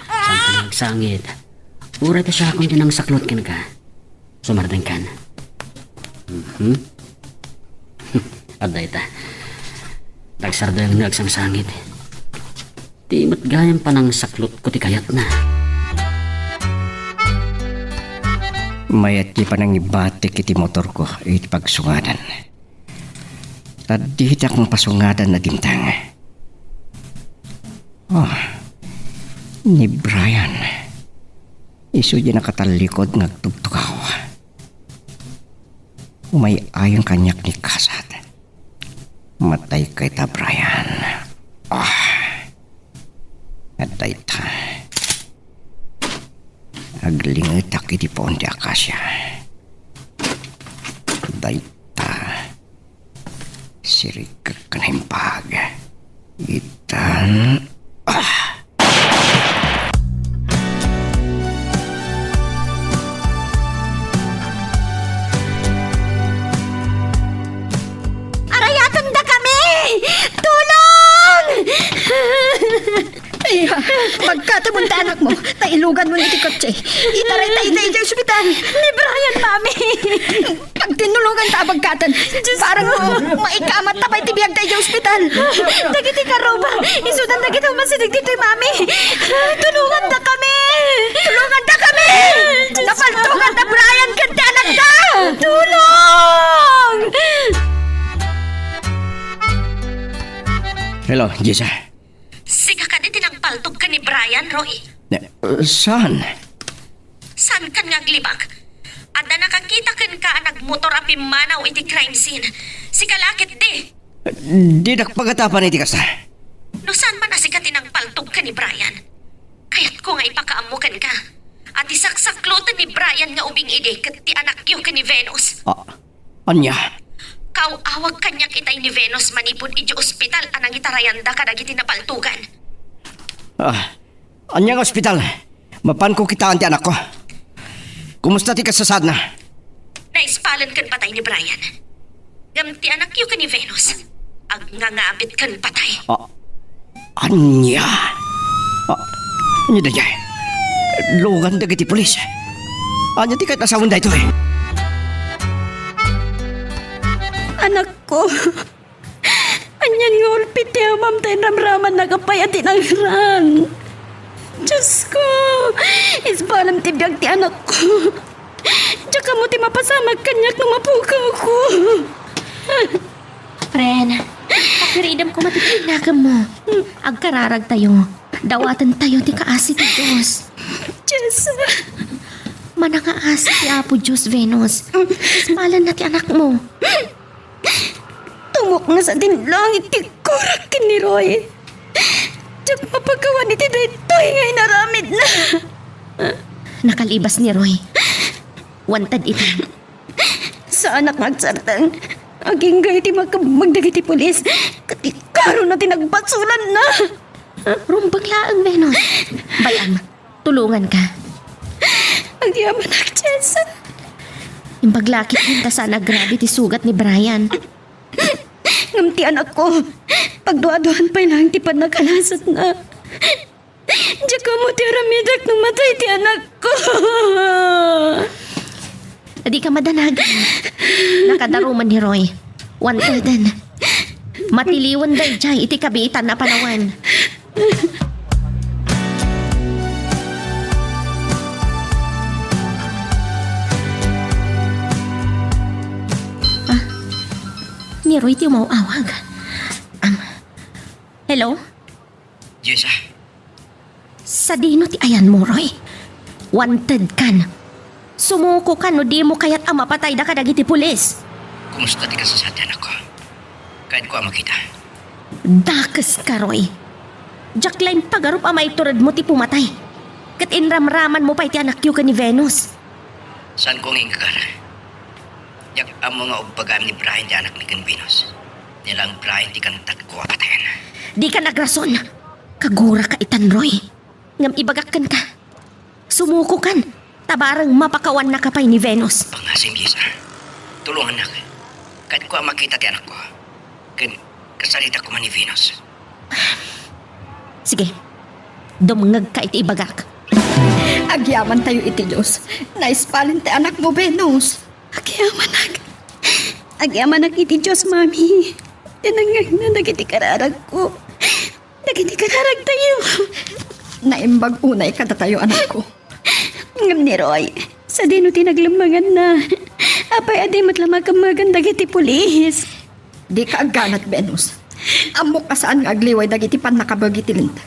Saanka nga agsangit. Uray ta siakon ti nangsaklot kenka. Sumardengkan. Mhm. Adda ita. Nagsardeng nga agsangsangit. Ti met gayam panangsaklotko ti kayatna. Mayat ti panangibatik iti motorko iti pagsungadan. Ta ditak mapasungadan a dimteng. Oh, ni Brian. Isu diay nakatallikod nga agtugtugaw. Umay-ayon kaniak ni Kasat. Matayka ita, Brian. Ah. At dayta. Aglingetak iti puon ti akasia. Dayta. Sirikek ken naimbag. Itan. Ah! Arayatendakami! Tulong! Ay, pagkatemon ti anakmo, ta iluganmo iti kotse. Itarayta ita idiay ospital. Ni Brian, Mami! Pagtinulonganta a bagkaten. Diyos ko. Parang maikamat ta pay ti biagta idiay ospital. Dagiti karuba, isudan dagiti umasideg ditoy, Mami. Tulongandakami. Tulongandakami. Diyos ko. Napaltogan da Brian ken ti anakda. Tulong! Hello, Jessa. Sika kadi ti nangpaltog ken ni Brian, Roy? Ne, uh, saan? Saankan nga aglibak? Adda nakakita kenka a nagmotor a pimmanaw iti crime scene. Sika la ketdi. Dinak pagatapan iti kasta. No saan man a sika ti nangpaltog ken ni Brian, kayatko nga ipakaammo kenka a ti saksakloten ni Brian nga ubing idi ket ti anakyo ken ni Venus. Ah, ania? Kaaw-awag kaniak itay ni Venus manipud idiay ospital a nangitarayanda kadagiti napaltogan. Ah, ania nga ospital? Mapanko kitaan ti anakko. Kumusta ti kasasaadna? Naispalen ken patay ni Brian. Ngem ti anakyo ken ni Venus, agngangabit ken patay. Ah, ania? Ah, ania daydiay? Lugan dagiti pulis. Ania ti kayat a sawen daytoy? Anakko. Anian nga ulpit ti amam ta inramramannaka pay a tinangran. Diyos ko, ispalem ti biag ti anakko. Diak ammo ti mapasamak kaniak no mapukawko. Pren, pakiridem koma ti pinakemmo. Agkararagtayo. Dawatentayo ti kaasi ti Dios. Diyos. Manangaasi ti Apo Dios, Venus. Ispalenna ti anakmo. Tumuknges a din langit ti kurak ken ni Roy. Diak mapakawan iti daytoy nga inaramidna. Nakalibas ni Roy. Wanted ita. Saanak nga agsardeng. Agingga iti makemmeg dagiti pulis. Ket ikaruna ti nagbasolanna. Rumbeng laeng, Venus. Bay-am, tulonganka. Agyamanak, Jessa. Imbag la ketdin ta saan a grabe ti sugat ni Brian. Ngem ti anakko, pagduaduan pay laeng ti pannakalasatna. Diak ammo ti aramidek no matay ti anakko. Adika madanagan. Nakadaruman ni Roy. Wanteden. Matiliwen daydiay iti kabiitan a panawen. Ah, ni Roy ti umaw-awag. Am, hello? Jessa. Sadino ti ayanmo, Roy? Wanted kan. Sumuko kan no dimo kayat a mapatayda kadagiti pulis. Kumusta ti kasasaad ti anakko? Kayatko a makita. Dakeska, Roy. Diak laeng pagarup a maituredmo ti pumatay. Ket inramramanmo pay ti anakyo ken ni Venus. Saanko nga ingagar. Diak ammo nga ubbagaem ni Brian ti anakmi ken Venus. Ni laeng Brian ti kantatko a patayen. Dikan agrason. Kaguraka itan, Roy. Ngem ibagak kenka. Sumuko kan. Ta bareng mapakawannaka pay ni Venus. Pangasim, Jessa. Tulongannak. Kayatko a makita ti anakko. Ken kasarita koma ni Venus. Sige, dumngegka iti ibagak. Agyamantayo iti Dios. Naispalen ti anakmo, Venus. Agyamanak. Agyamanak iti Dios, Mami. Tinangngegna dagiti kararagko. Dagiti kararagtayo. Naimbag unay kadatayo, anakko. Ngem ni Roy, sadino ti naglemmenganna? Apay a di met la makemmegan dagiti pulis? Dika agganat, Venus. Ammok a saan nga agliway dagiti pannakabeg iti linteg.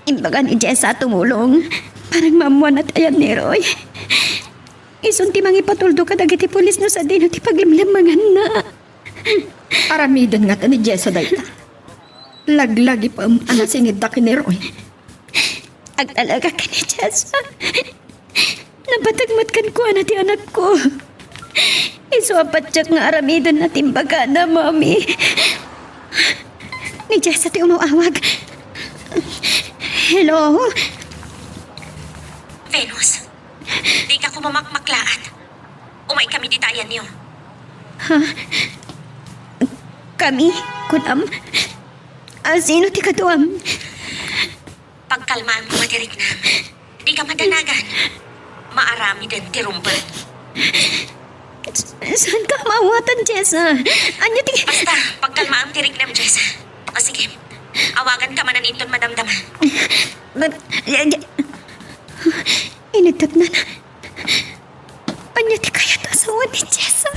Imbaga ni Jessa a tumulong para maammuanna ti ayan ni Roy. Isun ti mangipatuldo kadagiti pulis no sadino ti paglemlemmenganna. Aramiden ngata ni Jessa dayta. Laglagipem a nasingedda ken ni Roy. Agtalagak ken ni Jessa. Napateg met kenkuana ti anakko. Isu a patiek nga aramidenna ti imbagana, Mami. Ni Jessa ti umaw-awag. Hello? Venus, dika koma makmaklaat. Umaykami dita ayanyo. Ha? Kami? Kunam? A, sino ti kaduam? Pagkalmaam koma ti riknam. Dika madanagan. Maaramiden ti rumbeng. Saanka a maawatan, Jessa? Ania ti... Basta, pagkalmaam ti riknam, Jessa. O sige, awaganka manen inton madamdama. Inigtatnan. Ania ti kayat a sawen ni Jessa?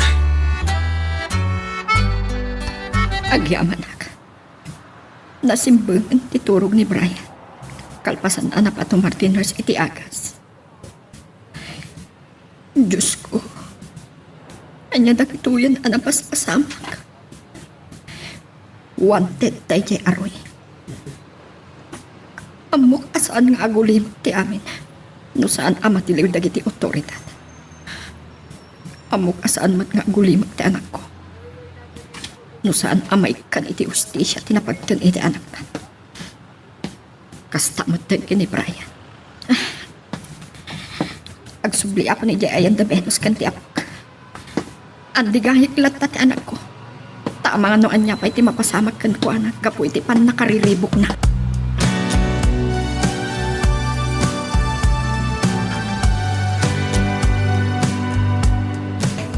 Agyamanak. Nasimbengen ti turog ni Brian. Kalpasan a napatumar ti nurse iti agas. Diosko, ania dagitoyen a napaspasamak? Wanted daydiay a Roy. Ammok a saan nga agulimek ti amin no saan a matiliw dagiti otoridad. Ammok a saan met nga agulimek ti anakko no saan a maikkan iti hustisia ti napagteng iti anakna. Kasta met ken ni Brian. Agsubliakon idiay ayan da Venus ken ti apok. Andigayek latta ti anakko. Ta amangan no ania pay ti mapasamak kenkuana gapu iti pannakariribukna.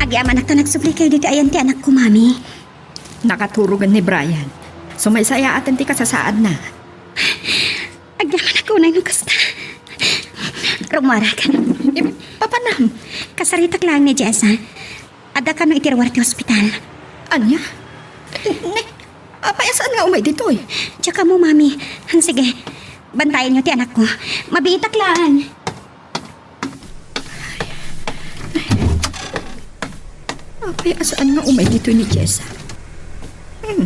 Agyamanak ta nagsublikayo ditoy ayan ti anakko, Mami. Nakaturogen ni Brian. Sumaysayaaten ti kasasaadna. Agyamanak unay no kasta. Rumuarak. Ipapanam. Kasaritak laeng ni Jessa. Adda kano iti ruar ti hospital. Ania? Ne, apay a saan nga umay ditoy? Diak ammo, Mami. Sige, bantayanyo ti anakko. Mabiitak laeng. Apay a saan nga umay ditoy ni Jessa? Hmm.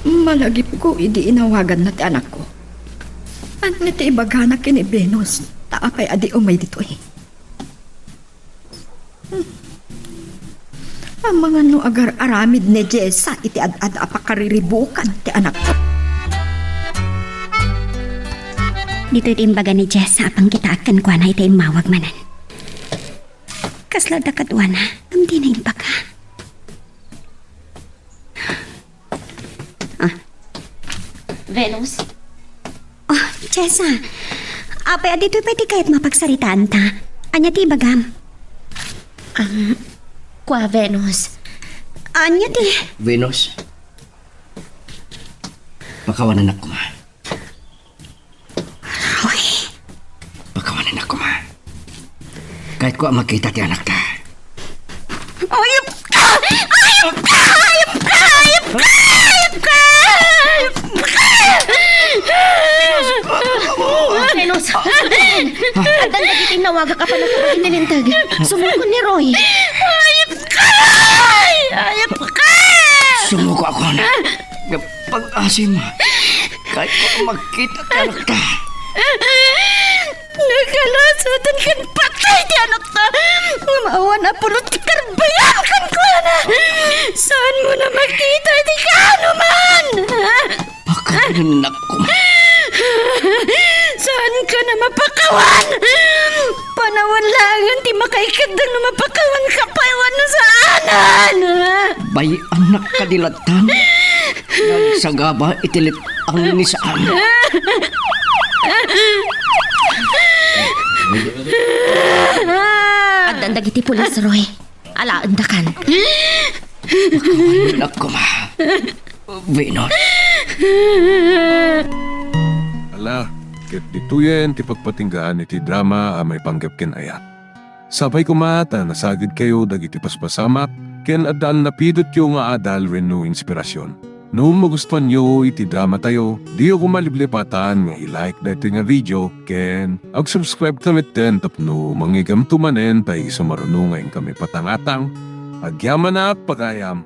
Malagipko idi inawaganna ti anakko. Ania ti ibagana ken ni Venus? Ta apay a di umay ditoy? Hmm. Amangan no agar-aramid ni Jessa iti ad-ad a pakariribukan ti anakko. Ditoy ti imbaga ni Jessa a pangkitaak kenkuana iti immawag manen. Kasla adda kaduana, ngem dina imbaga. Ah. Venus? Oh, Jessa. Apay a ditoy pay ti kayatmo a pagsaritaanta? Ania ti ibagam? Ah, kua, Venus. Ania ti? Venus? Pakawanennak koma. Roy. Pakawanennak koma. Kayatko a makita ti anakta. Ayup ka! Ayup ka! Ayup ka! Ayup ka! Ayup ka! Ayup ka! Venus! Addan dagiti nawagak a pannakabeg iti linteg. Sumukon ni Roy. Ayup ka, Roy! Ayup ka! Sumuko ako na. Pag-asim, kayatko a makita ti anakta. Nakalasatan ken patay ti anakta. Ngem awan a pulot ti karbayan kenkuana. Saanmo a makita iti kaanoman? Pakawanennak koma. Saanka a mapakawan? Panawan laengen ti makaikeddeng no mapakawanka pay wenno saanen. Bay-annak kadi latta. Nagsagaba iti let-ang ni Sam. Addan dagiti pulis, Roy. Alaendakan. Anak koma. Venus. Ala, ket ditoyen ti pagpatinggaan iti drama a maipanggep ken ayat. Sapay koma ta nasagidkayo dagiti paspasamak ken addan napidotyo nga adal wenno inspirasyon. No magustuanyo iti dramatayo, diyo koma liplipatan nga i-like daytoy nga video ken ag-subscribe ta metten tapno mangigamto manen ta isu maruno nga inkami patangatang. Agyamanak, pagayam!